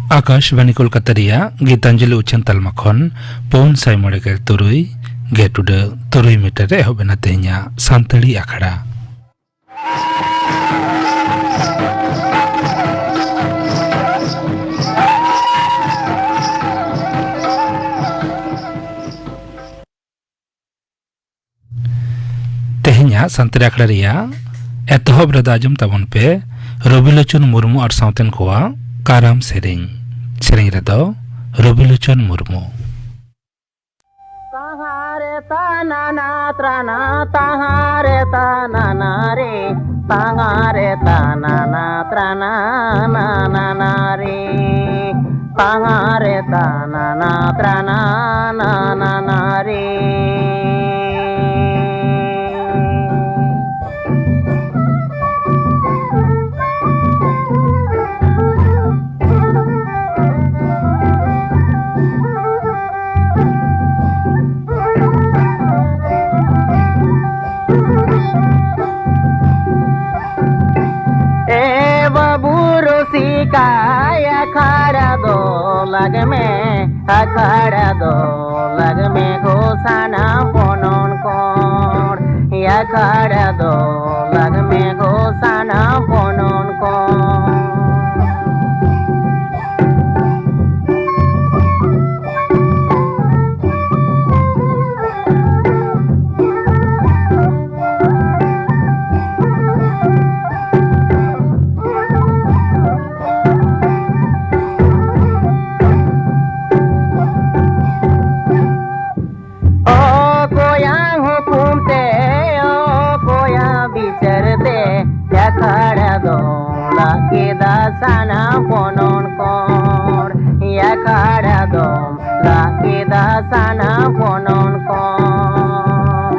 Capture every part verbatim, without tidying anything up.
ᱟᱠᱟᱥᱵᱟᱱᱤ ᱠᱳᱞᱠᱟᱛᱟ ᱨᱮᱭᱟᱜ ᱜᱤᱛᱟᱧᱡᱚᱞᱤ ᱩᱪᱷᱟᱹᱱ ᱛᱟᱞᱢᱟ ᱠᱷᱚᱱ ᱯᱩᱱ ᱥᱟᱭ ᱢᱚᱬᱮ ᱜᱮᱞ ᱛᱩᱨᱩᱭ ᱜᱮᱴᱩᱰᱟᱹ ᱛᱩᱨᱩᱭ ᱢᱤᱴᱟᱨ ᱨᱮ ᱮᱦᱚᱵ ᱮᱱᱟ ᱛᱮᱦᱮᱧᱟᱜ ᱥᱟᱱᱛᱟᱲᱤ ᱟᱠᱷᱲᱟ᱾ ᱛᱮᱦᱮᱧᱟᱜ ᱥᱟᱱᱛᱟᱲᱤ ᱟᱠᱷᱲᱟ ᱨᱮᱭᱟᱜ ᱮᱛᱚᱦᱚᱵ ᱨᱮᱫᱚ ᱟᱸᱡᱚᱢ ᱛᱟᱵᱚᱱ ᱯᱮ ᱨᱚᱵᱤᱞᱳᱪᱚᱱ ᱢᱩᱨᱢᱩ ᱟᱨ ᱥᱟᱶᱛᱮᱱ ᱠᱚᱣᱟᱜ ᱠᱟᱨᱟᱢ ᱥᱮᱨᱮᱧ᱾ ᱥᱮᱨᱮᱧ ᱨᱮᱫᱚ ᱨᱚᱵᱤᱞᱳᱪᱚᱱ ᱢᱩᱨᱢᱩ᱾ ᱛᱟᱦᱟᱨᱮ ᱛᱟᱱᱟᱱᱟ ᱛᱨᱟᱱᱟ, ᱛᱟᱦᱟᱨᱮ ᱛᱟᱱᱟᱱᱟ ᱨᱮ, ᱛᱟᱦᱟᱨᱮ ᱛᱟᱱᱟᱱᱟ ᱛᱨᱟᱱᱟ ᱱᱟᱱᱟ ᱨᱮ, ᱛᱟᱦᱟᱨᱮ ᱛᱟᱱᱟᱱᱟ ᱛᱨᱟᱱᱟ ᱱᱟᱱᱟ ᱨᱮ᱾ ᱮ ᱵᱟᱹᱵᱩ ᱨᱩᱥᱤᱠᱟ, ᱟᱠᱷᱟᱲᱟ ᱫᱚ ᱞᱟᱜᱽᱢᱮ, ᱟᱠᱷᱟᱲᱟ ᱫᱚ ᱞᱟᱜᱽᱢᱮ ᱜᱳ ᱥᱟᱱᱟᱢ ᱯᱚᱱᱚᱱ ᱠᱚᱬ, ᱟᱠᱷᱟᱲᱟ ᱫᱚ ᱞᱟᱜᱽᱢᱮ ᱜᱳ ᱥᱟᱱᱟᱢ ᱯᱚᱱᱚᱱ ᱠᱚᱬ᱾ ᱚᱠᱚᱭᱟᱜ ᱦᱩᱠᱩᱢ ᱛᱮ, ᱚᱠᱚᱭᱟᱜ ᱵᱤᱪᱟᱹᱨ ᱛᱮ, ᱟᱠᱷᱟᱲᱟ ᱫᱚ ᱞᱟᱜ ᱠᱮᱫᱟ ᱥᱟᱱᱟᱢ ᱯᱚᱱᱚᱱ ᱠᱚᱬ, ᱟᱠᱷᱟᱲᱟ ᱫᱚ ᱞᱟᱜ ᱠᱮᱫᱟ ᱥᱟᱱᱟᱢ ᱯᱚᱱᱚᱱ ᱠᱚᱬ᱾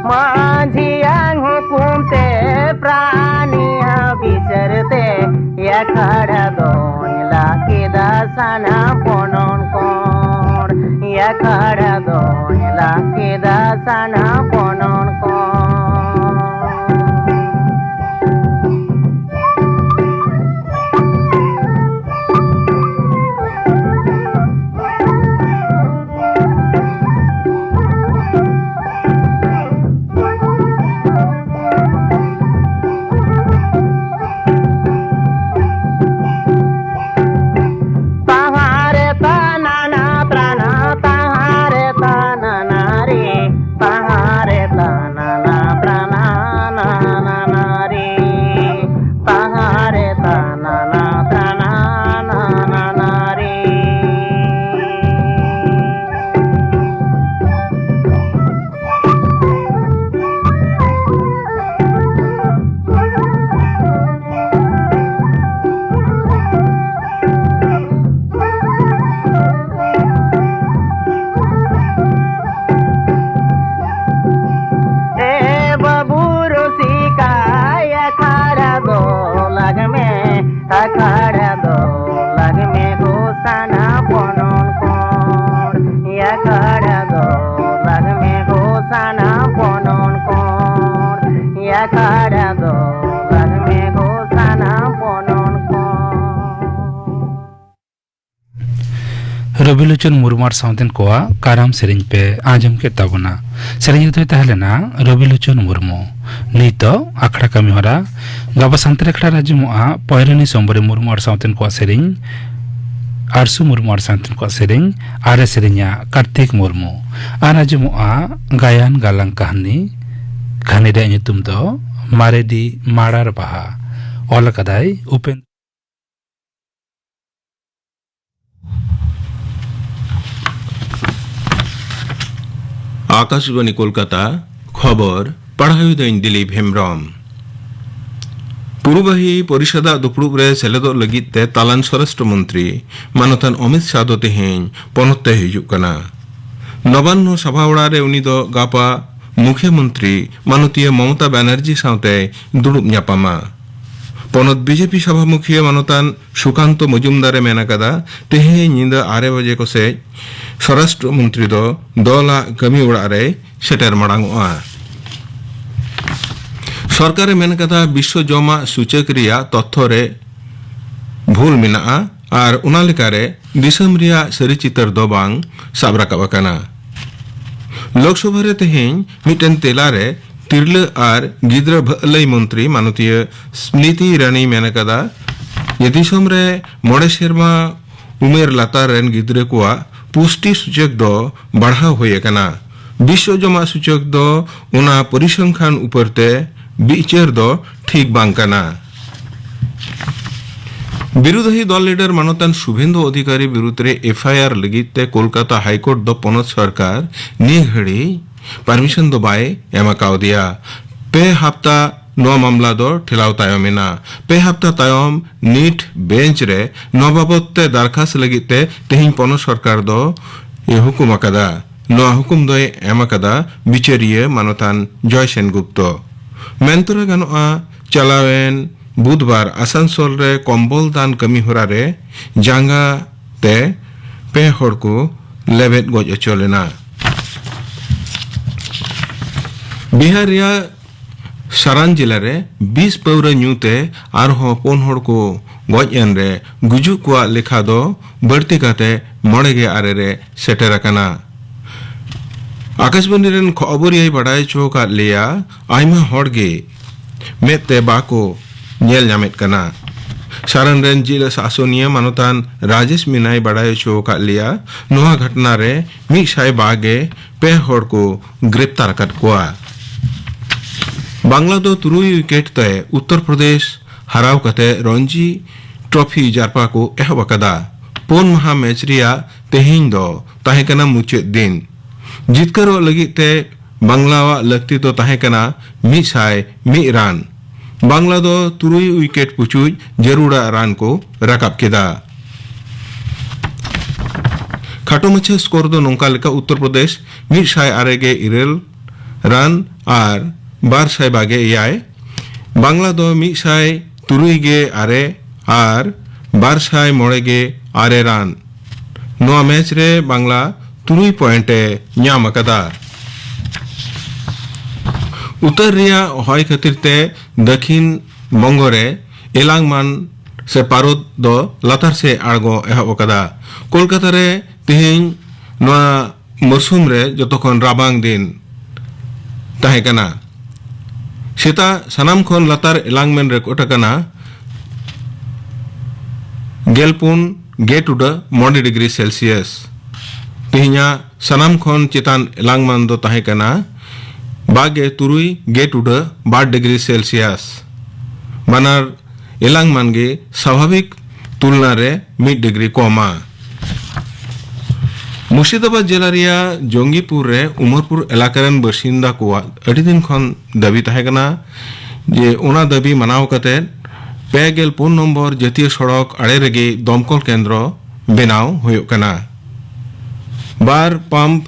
ᱢᱟᱹᱡᱷᱤᱭᱟᱜ ᱦᱩᱠᱩᱢ ᱛᱮ ᱯᱨᱟᱭ ᱟᱠᱷᱟᱲᱟ ᱫᱚᱧ ᱞᱟ ᱠᱮᱫᱟ ᱥᱟᱱᱟ ᱯᱚᱱᱚᱱ ᱠᱚᱬ, ᱟᱠᱷᱟᱲᱟ ᱫᱚᱧ ᱞᱟ ᱠᱮᱫᱟ ᱥᱟᱱᱟ ᱯᱚᱱᱚᱱ ᱠᱚᱬ᱾ ᱛᱟᱦᱟᱨᱮ ᱛᱟᱱᱟᱱᱟ ᱛᱨᱟᱱᱟ, ᱛᱟᱦᱟᱨᱮ ᱛᱟᱱᱟᱱᱟ ᱨᱮ, ᱛᱟᱦᱟᱨᱮ ᱛᱟᱱᱟᱱᱟ ᱛᱨᱟᱱᱟ, ᱱᱟᱱᱟ ᱨᱮ, ᱛᱟᱦᱟᱨᱮ ᱛᱟᱱᱟᱱᱟ ᱛᱨᱟᱱᱟ, ᱱᱟᱱᱟ ᱨᱮ᱾ ᱮ ᱵᱟᱹᱵᱩ ᱨᱩᱥᱤᱠᱟ, ᱟᱠᱷᱟᱲᱟ ᱫᱚ ᱞᱟᱜᱽ ᱢᱮ, ᱟᱠᱷᱟᱲᱟ ᱫᱚ ᱞᱟᱜᱽ ᱢᱮ ᱜᱳᱥᱟᱱᱟ ᱯᱚᱱᱚᱱ ᱠᱚᱬ, ᱟᱠᱷᱟᱲᱟ ᱫᱚ ᱞᱟᱜᱽ ᱢᱮ ᱜᱳᱥᱟᱱᱟ ᱯᱚᱱᱚᱱ ᱠᱚᱬ, ᱟᱠᱷᱟᱲᱟ ᱫᱚ ᱞᱟᱜᱽ ᱢᱮ ᱜᱳᱥᱟᱱᱟ ᱯᱚᱱᱚᱱ ᱠᱚᱬ᱾ ᱨᱚᱵᱤᱞᱳᱪᱚᱱ ᱢᱩᱨᱢᱩ ᱟᱨ ᱥᱟᱶᱛᱮᱱ ᱠᱚᱣᱟᱜ ᱠᱟᱨᱟᱢ ᱥᱮᱨᱮᱧ ᱯᱮ ᱟᱸᱡᱚᱢ ᱠᱮᱫ ᱛᱟᱵᱚᱱᱟ᱾ ᱥᱮᱨᱮᱧ ᱨᱮᱫᱚᱭ ᱛᱟᱦᱮᱸ ᱞᱮᱱᱟ ᱨᱚᱵᱤᱞᱳᱪᱚᱱ ᱢᱩᱨᱢᱩ᱾ ᱱᱤᱛ ᱫᱚ ᱟᱠᱷᱲᱟ ᱠᱟᱹᱢᱤ ᱦᱚᱨᱟ᱾ ᱜᱟᱵᱟ ᱥᱟᱱᱛᱟᱲᱤ ᱟᱠᱷᱲᱟ ᱨᱮ ᱟᱸᱡᱚᱢᱚᱜᱼᱟ ᱯᱚᱭᱨᱟᱱᱤ ᱥᱳᱢᱵᱟᱨᱤ ᱢᱩᱨᱢᱩ ᱟᱨ ᱥᱟᱶᱛᱮᱱ ᱠᱚᱣᱟᱜ ᱥᱮᱨᱮᱧ, ᱟᱨᱥᱩ ᱢᱩᱨᱢᱩ ᱟᱨ ᱥᱟᱶᱛᱮᱱ ᱠᱚᱣᱟᱜ ᱥᱮᱨᱮᱧ, ᱟᱨ ᱮ ᱥᱮᱨᱮᱧᱟ ᱠᱟᱨᱛᱤᱠ ᱢᱩᱨᱢᱩ᱾ ᱟᱨ ᱟᱸᱡᱚᱢᱚᱜᱼᱟ ᱜᱟᱭᱟᱱ ᱜᱟᱞᱟᱝ ᱠᱟᱹᱦᱱᱤ᱾ ᱠᱟᱹᱦᱱᱤ ᱨᱮᱭᱟᱜ ᱧᱩᱛᱩᱢ ᱫᱚ ᱢᱟᱨᱮᱰᱤ ᱢᱟᱲᱟᱨ ᱵᱟᱦᱟ᱾ ᱚᱞ ᱟᱠᱟᱫᱟᱭ ᱩᱯᱮᱱ ᱟᱠᱟᱥᱵᱟᱬᱤ ᱠᱳᱞᱠᱟᱛᱟ, ᱠᱷᱚᱵᱚᱨ ᱯᱟᱲᱦᱟᱣᱤᱫᱟᱹᱧ ᱫᱤᱞᱤᱯ ᱦᱮᱢᱵᱽᱨᱚᱢ᱾ ᱯᱩᱨᱩᱵᱟᱦᱤ ᱯᱚᱨᱤᱥᱚᱫᱟᱜ ᱫᱩᱯᱲᱩᱵ ᱨᱮ ᱥᱮᱞᱮᱫᱚᱜ ᱞᱟᱹᱜᱤᱫ ᱛᱮ ᱛᱟᱞᱟᱱ ᱥᱚᱨᱟᱥᱴᱨᱚ ᱢᱚᱱᱛᱨᱤ ᱢᱟᱱᱚᱛᱟᱱ ᱚᱢᱤᱛ ᱥᱟᱦ ᱫᱚ ᱛᱮᱦᱮᱧ ᱯᱚᱱᱚᱛ ᱛᱮ ᱦᱤᱡᱩᱜ ᱠᱟᱱᱟ᱾ ᱱᱚᱵᱟᱱᱱᱚ ᱥᱟᱵᱷᱟ ᱚᱲᱟᱜ ᱨᱮ ᱩᱱᱤ ᱫᱚ ᱜᱟᱯᱟ ᱢᱩᱠᱷᱭᱚᱢᱚᱱᱛᱨᱤ ᱢᱟᱱᱚᱛᱤᱭᱟᱹ ᱢᱚᱢᱚᱛᱟ ᱵᱟᱱᱟᱨᱡᱤ ᱥᱟᱶᱛᱮᱭ ᱫᱩᱲᱩᱵ ᱧᱟᱯᱟᱢᱟ᱾ ᱯᱚᱱᱚᱛ ᱵᱤᱡᱮᱯᱤ ᱥᱚᱵᱷᱟ ᱢᱩᱠᱷᱤᱭᱟᱹ ᱢᱟᱱᱚᱛᱟᱱ ᱥᱩᱠᱟᱱᱛᱚ ᱢᱚᱡᱩᱢᱫᱟᱨ ᱮ ᱢᱮᱱ ᱟᱠᱟᱫᱟ, ᱛᱮᱦᱮᱧ ᱧᱤᱫᱟᱹ ᱟᱨᱮ ᱵᱟᱡᱮ ᱠᱚᱥᱮᱡ ᱥᱚᱨᱟᱥᱴᱨᱚ ᱢᱚᱱᱛᱨᱤ ᱫᱚ ᱫᱚᱞᱟᱜ ᱠᱟᱹᱢᱤ ᱚᱲᱟᱜ ᱨᱮᱭ ᱥᱮᱴᱮᱨ ᱢᱟᱲᱟᱝ ᱚᱜᱼᱟ᱾ ᱥᱚᱨᱠᱟᱨ ᱮ ᱢᱮᱱ ᱟᱠᱟᱫᱟ, ᱵᱤᱥᱥᱚ ᱡᱚᱢᱟᱜ ᱥᱩᱪᱚᱠ ᱨᱮᱭᱟᱜ ᱛᱚᱛᱛᱷᱚ ᱨᱮ ᱵᱷᱩᱞ ᱢᱮᱱᱟᱜᱼᱟ ᱟᱨ ᱚᱱᱟ ᱞᱮᱠᱟᱨᱮ ᱫᱤᱥᱚᱢ ᱨᱮᱭᱟᱜ ᱥᱟᱹᱨᱤ ᱪᱤᱛᱟᱹᱨ ᱫᱚ ᱵᱟᱝ ᱥᱟᱵ ᱨᱟᱠᱟᱵ ᱟᱠᱟᱱᱟ᱾ ᱞᱳᱠᱥᱚᱵᱷᱟ ᱨᱮ ᱛᱮᱦᱮᱧ ᱢᱤᱫᱴᱮᱱ ᱛᱮᱞᱟ ᱨᱮ ᱛᱤᱨᱞᱟᱹ ᱟᱨ ᱜᱤᱫᱽᱨᱟᱹ ᱵᱷᱟᱹᱞᱟᱹᱭ ᱢᱚᱱᱛᱨᱤ ᱢᱟᱱᱚᱛᱤᱭᱟᱹ ᱥᱢᱨᱤᱛᱤ ᱤᱨᱟᱱᱤ ᱢᱮᱱ ᱟᱠᱟᱫᱟ ᱡᱮ ᱫᱤᱥᱚᱢ ᱨᱮ ᱢᱚᱬᱮ ᱥᱮᱨᱢᱟ ᱩᱢᱮᱨ ᱞᱟᱛᱟᱨ ᱨᱮᱱ ᱜᱤᱫᱽᱨᱟᱹ ᱠᱚᱣᱟᱜ ᱯᱩᱥᱴᱤ ᱥᱩᱪᱚᱠ ᱫᱚ ᱵᱟᱲᱦᱟᱣ ᱦᱩᱭ ᱟᱠᱟᱱᱟ᱾ ᱵᱤᱥᱥᱚ ᱡᱚᱢᱟᱜ ᱥᱩᱪᱚᱠ ᱫᱚ ᱚᱱᱟ ᱯᱚᱨᱤᱥᱚᱝᱠᱷᱟᱱ ᱩᱯᱚᱨ ᱛᱮ ᱵᱤᱪᱟᱹᱨ ᱫᱚ ᱴᱷᱤᱠ ᱵᱟᱝ ᱠᱟᱱᱟ᱾ ᱵᱤᱨᱩᱫᱷᱤ ᱫᱚᱞ ᱞᱤᱰᱟᱨ ᱢᱟᱱᱚᱛᱟᱱ ᱥᱩᱵᱷᱮᱱᱫᱩ ᱚᱫᱷᱤᱠᱟᱨᱤ ᱵᱤᱨᱩᱫᱷ ᱨᱮ ᱮᱯᱷ ᱟᱭ ᱟᱨ ᱞᱟᱹᱜᱤᱫ ᱛᱮ ᱠᱳᱞᱠᱟᱛᱟ ᱦᱟᱭ ᱠᱳᱨᱴ ᱫᱚ ᱯᱚᱱᱚᱛ ᱥᱚᱨᱠᱟᱨ ᱱᱤᱭᱟᱹ ᱜᱷᱟᱹᱲᱤ ᱯᱟᱨᱢᱤᱥᱚᱱ ᱫᱚ ᱵᱟᱭ ᱮᱢ ᱟᱠᱟᱣᱫᱮᱭᱟ᱾ ᱯᱮ ᱦᱟᱯᱛᱟ ᱱᱚᱣᱟ ᱢᱟᱢᱞᱟ ᱫᱚ ᱴᱷᱮᱞᱟᱣ ᱛᱟᱭᱚᱢ ᱮᱱᱟ᱾ ᱯᱮ ᱦᱟᱯᱛᱟ ᱛᱟᱭᱚᱢ ᱱᱤᱴ ᱵᱮᱧᱪ ᱨᱮ ᱱᱚᱣᱟ ᱵᱟᱵᱚᱛ ᱛᱮ ᱫᱟᱨᱠᱷᱟᱥ ᱞᱟᱹᱜᱤᱫ ᱛᱮ ᱛᱮᱦᱮᱧ ᱯᱚᱱᱚᱛ ᱥᱚᱨᱠᱟᱨ ᱫᱚ ᱮ ᱦᱩᱠᱩᱢ ᱟᱠᱟᱫᱟ᱾ ᱱᱚᱣᱟ ᱦᱩᱠᱩᱢ ᱫᱚᱭ ᱮᱢ ᱟᱠᱟᱫᱟ ᱵᱤᱪᱟᱹᱨᱤᱭᱟᱹ ᱢᱟᱱᱚᱛᱟᱱ ᱡᱚᱭ ᱥᱮᱱ ᱜᱩᱯᱛᱚ᱾ ᱢᱮᱱᱛᱚᱨᱟ ᱜᱟᱱᱚᱜᱼᱟ, ᱪᱟᱞᱟᱣᱮᱱ ᱵᱩᱫᱷᱵᱟᱨ ᱟᱥᱟᱱᱥᱳᱞ ᱨᱮ ᱠᱚᱢᱵᱚᱞ ᱫᱟᱱ ᱠᱟᱹᱢᱤ ᱦᱚᱨᱟ ᱨᱮ ᱡᱟᱸᱜᱟ ᱛᱮ ᱯᱮ ᱦᱚᱲ ᱠᱚ ᱞᱮᱵᱮᱫ ᱜᱚᱡ ᱦᱚᱪᱚ ᱞᱮᱱᱟ᱾ ᱵᱤᱦᱟᱨ ᱨᱮᱭᱟᱜ ᱥᱟᱨᱟᱱ ᱡᱮᱞᱟ ᱨᱮ ᱵᱤᱥ ᱯᱟᱹᱣᱨᱟᱹ ᱧᱩ ᱛᱮ ᱟᱨᱦᱚᱸ ᱯᱩᱱ ᱦᱚᱲ ᱠᱚ ᱜᱚᱡ ᱮᱱ ᱨᱮ ᱜᱩᱡᱩᱜ ᱠᱚᱣᱟᱜ ᱞᱮᱠᱷᱟ ᱫᱚ ᱵᱟᱹᱲᱛᱤ ᱠᱟᱛᱮ ᱢᱚᱬᱮ ᱜᱮ ᱟᱨᱮ ᱨᱮ ᱥᱮᱴᱮᱨ ᱟᱠᱟᱱᱟ᱾ ᱟᱠᱟᱥᱵᱟᱱᱤ ᱨᱮᱱ ᱠᱷᱚᱵᱚᱨᱤᱭᱟᱹᱭ ᱵᱟᱰᱟᱭ ᱦᱚᱪᱚ ᱟᱠᱟᱫ ᱞᱮᱭᱟ, ᱟᱭᱢᱟ ᱦᱚᱲ ᱜᱮ ᱢᱮᱫ ᱛᱮ ᱵᱟᱠᱚ ᱧᱮᱞ ᱧᱟᱢᱮᱫ ᱠᱟᱱᱟ᱾ ᱥᱟᱨᱟᱱ ᱨᱮᱱ ᱡᱤᱞ ᱥᱟᱥᱚᱱᱤᱭᱟᱹ ᱢᱟᱱᱚᱛᱟᱱ ᱨᱟᱡᱮᱥ ᱢᱤᱱᱟᱭ ᱵᱟᱰᱟᱭ ᱦᱚᱪᱚ ᱟᱠᱟᱫ ᱞᱮᱭᱟ, ᱱᱚᱣᱟ ᱜᱷᱚᱴᱚᱱᱟ ᱨᱮ ᱢᱤᱫ ᱥᱟᱭ ᱵᱟᱜᱮ ᱯᱮ ᱦᱚᱲ ᱠᱚ ᱜᱨᱮᱯᱛᱟᱨ ᱟᱠᱟᱫ ᱠᱚᱣᱟ᱾ ᱵᱟᱝᱞᱟ ᱫᱚ ᱛᱩᱨᱩᱭ ᱩᱭᱠᱮᱴ ᱛᱮ ᱩᱛᱛᱚᱨ ᱯᱨᱚᱫᱮᱥ ᱦᱟᱨᱟᱣ ᱠᱟᱛᱮ ᱨᱚᱧᱡᱤ ᱴᱨᱚᱯᱷᱤ ᱡᱟᱨᱯᱟ ᱠᱚ ᱮᱦᱚᱵ ᱟᱠᱟᱫᱟ᱾ ᱯᱩᱱ ᱢᱟᱦᱟ ᱢᱮᱪ ᱨᱮᱭᱟᱜ ᱛᱮᱦᱮᱧ ᱫᱚ ᱛᱟᱦᱮᱸ ᱠᱟᱱᱟ ᱢᱩᱪᱟᱹᱫ ᱫᱤᱱ᱾ ᱡᱤᱛᱠᱟᱹᱨᱚᱜ ᱞᱟᱹᱜᱤᱫ ᱛᱮ ᱵᱟᱝᱞᱟᱣᱟᱜ ᱞᱟᱹᱠᱛᱤ ᱫᱚ ᱛᱟᱦᱮᱸ ᱠᱟᱱᱟ ᱢᱤᱫ ᱥᱟᱭ ᱢᱤᱫ ᱨᱟᱱ᱾ ᱵᱟᱝᱞᱟ ᱫᱚ ᱛᱩᱨᱩᱭ ᱩᱭᱠᱮᱴ ᱯᱩᱪᱩᱡ ᱡᱟᱹᱨᱩᱲᱟᱜ ᱨᱟᱱ ᱠᱚ ᱨᱟᱠᱟᱵ ᱠᱮᱫᱟ᱾ ᱠᱷᱟᱴᱚ ᱢᱟᱪᱷᱟ ᱥᱠᱳᱨ ᱫᱚ ᱱᱚᱝᱠᱟ ᱞᱮᱠᱟ: ᱩᱛᱛᱚᱨ ᱯᱨᱚᱫᱮᱥ ᱢᱤᱫ ᱥᱟᱭ ᱟᱨᱮ ᱜᱮ ᱤᱨᱟᱹᱞ ᱨᱟᱱ ᱟᱨ ᱵᱟᱨ ᱥᱟᱭ ᱵᱟᱜᱮ ᱮᱭᱟᱭ, ᱵᱟᱝᱞᱟ ᱫᱚ ᱢᱤᱫ ᱥᱟᱭ ᱛᱩᱨᱩᱭ ᱜᱮ ᱟᱨᱮ ᱟᱨ ᱵᱟᱨ ᱥᱟᱭ ᱢᱚᱬᱮ ᱜᱮ ᱟᱨᱮ ᱨᱟᱱ᱾ ᱱᱚᱣᱟ ᱢᱮᱪ ᱨᱮ ᱵᱟᱝᱞᱟ ᱛᱩᱨᱩᱭ ᱯᱚᱭᱮᱱᱴ ᱮ ᱧᱟᱢ ᱟᱠᱟᱫᱟ᱾ ᱩᱛᱟᱹᱨ ᱨᱮᱭᱟᱜ ᱦᱚᱭ ᱠᱷᱟᱹᱛᱤᱨ ᱛᱮ ᱫᱟᱹᱠᱷᱤᱱ ᱵᱚᱝᱜᱚ ᱨᱮ ᱮᱞᱟᱝᱢᱟᱱ ᱥᱮ ᱯᱟᱨᱚᱫ ᱫᱚ ᱞᱟᱛᱟᱨ ᱥᱮᱫ ᱟᱬᱜᱚ ᱮᱦᱚᱵ ᱟᱠᱟᱫᱟ᱾ ᱠᱳᱞᱠᱟᱛᱟ ᱨᱮ ᱛᱮᱦᱮᱧ ᱱᱚᱣᱟ ᱢᱚᱨᱥᱩᱢ ᱨᱮ ᱡᱚᱛᱚ ᱠᱷᱚᱱ ᱨᱟᱵᱟᱝ ᱫᱤᱱ ᱛᱟᱦᱮᱸ ᱠᱟᱱᱟ᱾ ᱥᱮᱛᱟᱜ ᱥᱟᱱᱟᱢ ᱠᱷᱚᱱ ᱞᱟᱛᱟᱨ ᱮᱞᱟᱝᱢᱮᱱ ᱨᱮᱠᱚᱨᱰ ᱟᱠᱟᱱᱟ ᱜᱮᱞ ᱯᱩᱱ ᱜᱮ ᱴᱩᱰᱟᱹ ᱢᱚᱬᱮ ᱰᱤᱜᱽᱨᱤ ᱥᱮᱞᱥᱤᱭᱟᱥ᱾ ᱛᱮᱦᱮᱧᱟᱜ ᱥᱟᱱᱟᱢ ᱠᱷᱚᱱ ᱪᱮᱛᱟᱱ ᱮᱞᱟᱝᱢᱟᱱ ᱫᱚ ᱛᱟᱦᱮᱸ ᱠᱟᱱᱟ ᱵᱟᱜᱮ ᱛᱩᱨᱩᱭ ᱜᱮ ᱴᱩᱰᱟᱹ ᱵᱟᱨ ᱰᱤᱜᱽᱨᱤ ᱥᱮᱞᱥᱤᱭᱟᱥ᱾ ᱵᱟᱱᱟᱨ ᱮᱞᱟᱝᱢᱟᱱ ᱜᱮ ᱥᱟᱵᱷᱟᱵᱤᱠ ᱛᱩᱞᱱᱟ ᱨᱮ ᱢᱤᱫ ᱰᱤᱜᱽᱨᱤ ᱠᱚᱢᱟ᱾ ᱢᱩᱨᱥᱤᱫᱟᱵᱟᱫᱽ ᱡᱮᱞᱟ ᱨᱮᱭᱟᱜ ᱡᱚᱝᱜᱤᱯᱩᱨ ᱨᱮ ᱩᱢᱚᱨᱯᱩᱨ ᱮᱞᱟᱠᱟ ᱨᱮᱱ ᱵᱟᱥᱤᱱᱫᱟ ᱠᱚᱣᱟᱜ ᱟᱹᱰᱤ ᱫᱤᱱ ᱠᱷᱚᱱ ᱫᱟᱹᱵᱤ ᱛᱟᱦᱮᱸ ᱠᱟᱱᱟ ᱡᱮ ᱚᱱᱟ ᱫᱟᱹᱵᱤ ᱢᱟᱱᱟᱣ ᱠᱟᱛᱮ ᱯᱮ ᱜᱮᱞ ᱯᱩᱱ ᱱᱚᱢᱵᱚᱨ ᱡᱟᱹᱛᱤᱭᱟᱹ ᱥᱚᱲᱚᱠ ᱟᱲᱮ ᱨᱮᱜᱮ ᱫᱚᱢᱠᱚᱞ ᱠᱮᱱᱫᱨᱚ ᱵᱮᱱᱟᱣ ᱦᱩᱭᱩᱜ ᱠᱟᱱᱟ᱾ ᱵᱟᱨ ᱯᱟᱢᱯ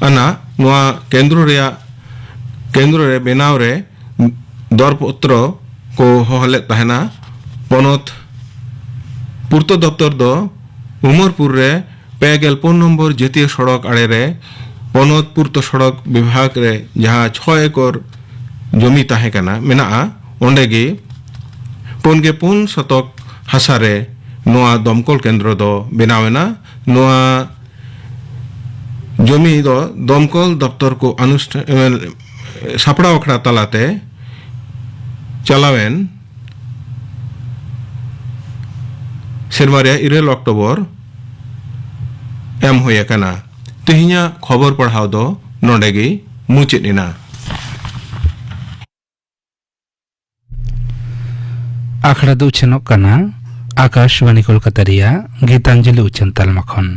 ᱟᱱᱟᱜ ᱱᱚᱣᱟ ᱠᱮᱱᱫᱨᱚ ᱨᱮᱭᱟᱜ ᱠᱮᱱᱫᱨᱚ ᱨᱮ ᱵᱮᱱᱟᱣ ᱨᱮ ᱫᱚᱨᱯᱚᱛᱨᱚ ᱠᱚ ᱦᱚᱦᱚ ᱞᱮᱫ ᱛᱟᱦᱮᱱᱟ᱾ ᱯᱚᱱᱚᱛ ᱯᱩᱨᱛᱚ ᱫᱚᱯᱛᱚᱨ ᱫᱚ ᱩᱢᱚᱨᱯᱩᱨ ᱨᱮ ᱯᱮ ᱜᱮᱞ ᱯᱩᱱ ᱱᱚᱢᱵᱚᱨ ᱡᱟᱹᱛᱤᱭᱟᱹ ᱥᱚᱲᱚᱠ ᱟᱲᱮ ᱨᱮ ᱯᱚᱱᱚᱛ ᱯᱩᱨᱛᱚ ᱥᱚᱲᱚᱠ ᱵᱤᱵᱷᱟᱜᱽ ᱨᱮ ᱡᱟᱦᱟᱸ ᱪᱷᱚᱭ ᱮᱠᱚᱨ ᱡᱚᱢᱤ ᱛᱟᱦᱮᱸ ᱠᱟᱱᱟ, ᱢᱮᱱᱟᱜᱼᱟ, ᱚᱸᱰᱮ ᱜᱮ ᱯᱩᱱ ᱜᱮ ᱯᱩᱱ ᱥᱚᱛᱚᱠ ᱦᱟᱥᱟ ᱨᱮ ᱱᱚᱣᱟ ᱫᱚᱢᱠᱚᱞ ᱠᱮᱱᱫᱨᱚ ᱫᱚ ᱵᱮᱱᱟᱣ ᱮᱱᱟ᱾ ᱱᱚᱣᱟ ᱡᱚᱢᱤ ᱫᱚ ᱫᱚᱢᱠᱚᱞ ᱫᱚᱯᱛᱚᱨ ᱠᱚ ᱟᱱᱩᱥᱴᱷᱟᱱ, ᱥᱟᱯᱲᱟᱣ ᱟᱠᱷᱲᱟ ᱛᱟᱞᱟᱛᱮ ᱪᱟᱞᱟᱣᱮᱱ ᱥᱮᱨᱢᱟ ᱨᱮᱭᱟᱜ ᱤᱨᱟᱹᱞ ᱚᱠᱴᱳᱵᱚᱨ ᱮᱢ ᱦᱩᱭ ᱟᱠᱟᱱᱟ᱾ ᱛᱮᱦᱮᱧᱟᱜ ᱠᱷᱚᱵᱚᱨ ᱯᱟᱲᱦᱟᱣ ᱫᱚ ᱱᱚᱰᱮ ᱜᱮ ᱢᱩᱪᱟᱹᱫ ᱮᱱᱟ᱾ ᱟᱠᱷᱲᱟ ᱫᱚ ᱩᱪᱷᱟᱹᱱᱚᱜ ᱠᱟᱱᱟ ᱟᱠᱟᱥᱵᱟᱬᱤ ᱠᱳᱞᱠᱟᱛᱟ ᱨᱮᱭᱟᱜ ᱜᱤᱛᱟᱧᱡᱚᱞᱤ ᱩᱪᱷᱟᱹᱱ ᱛᱟᱞᱢᱟ ᱠᱷᱚᱱ᱾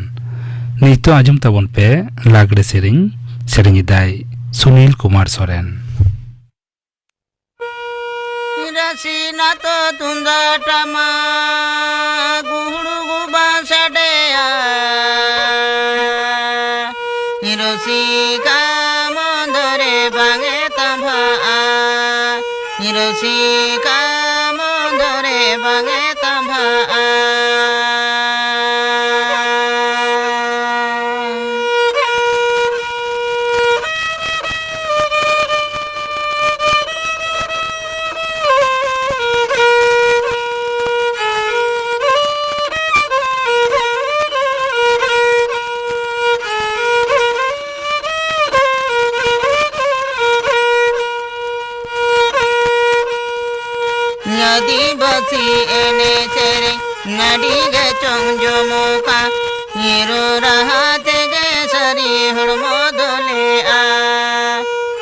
ᱱᱤᱛᱚᱜ ᱟᱸᱡᱚᱢ ᱛᱟᱵᱚᱱ ᱯᱮ ᱞᱟᱜᱽᱲᱮ ᱥᱮᱨᱮᱧ᱾ ᱥᱮᱨᱮᱧ ᱮᱫᱟᱭ ᱥᱩᱱᱤᱞ ᱠᱩᱢᱟᱨ ᱥᱚᱨᱮᱱ᱾ ᱨᱟᱥᱤᱱᱟᱛᱚ ᱛᱩᱢᱫᱟᱜ ᱴᱟᱢᱟᱠ ᱜᱩᱦᱩᱲᱩ ᱜᱩᱵᱟ ᱥᱟᱰᱮᱭᱟ᱾ ᱨᱚᱥᱤᱠᱟ ᱢᱚᱱᱫᱚᱨᱮ ᱵᱟᱝᱮ ᱛᱟᱢᱵᱷᱟᱜᱼᱟ᱾ ᱨᱚᱥᱤᱠᱟ ᱫᱚᱨᱮ ᱵᱟᱝᱮ ᱛᱟᱸᱵᱷᱟᱜᱼᱟ᱾ ᱟᱹᱫᱤᱵᱟᱹᱥᱤ ᱮᱱᱮᱡ ᱥᱮᱨᱮᱧ ᱱᱟᱹᱰᱤ ᱜᱮ ᱪᱚᱝ ᱡᱚᱢᱚᱠᱟ, ᱧᱤᱨᱩ ᱨᱟᱦᱟ ᱛᱮᱜᱮ ᱥᱟᱹᱨᱤ ᱦᱚᱲᱢᱚ ᱫᱚᱞᱮᱜᱼᱟ᱾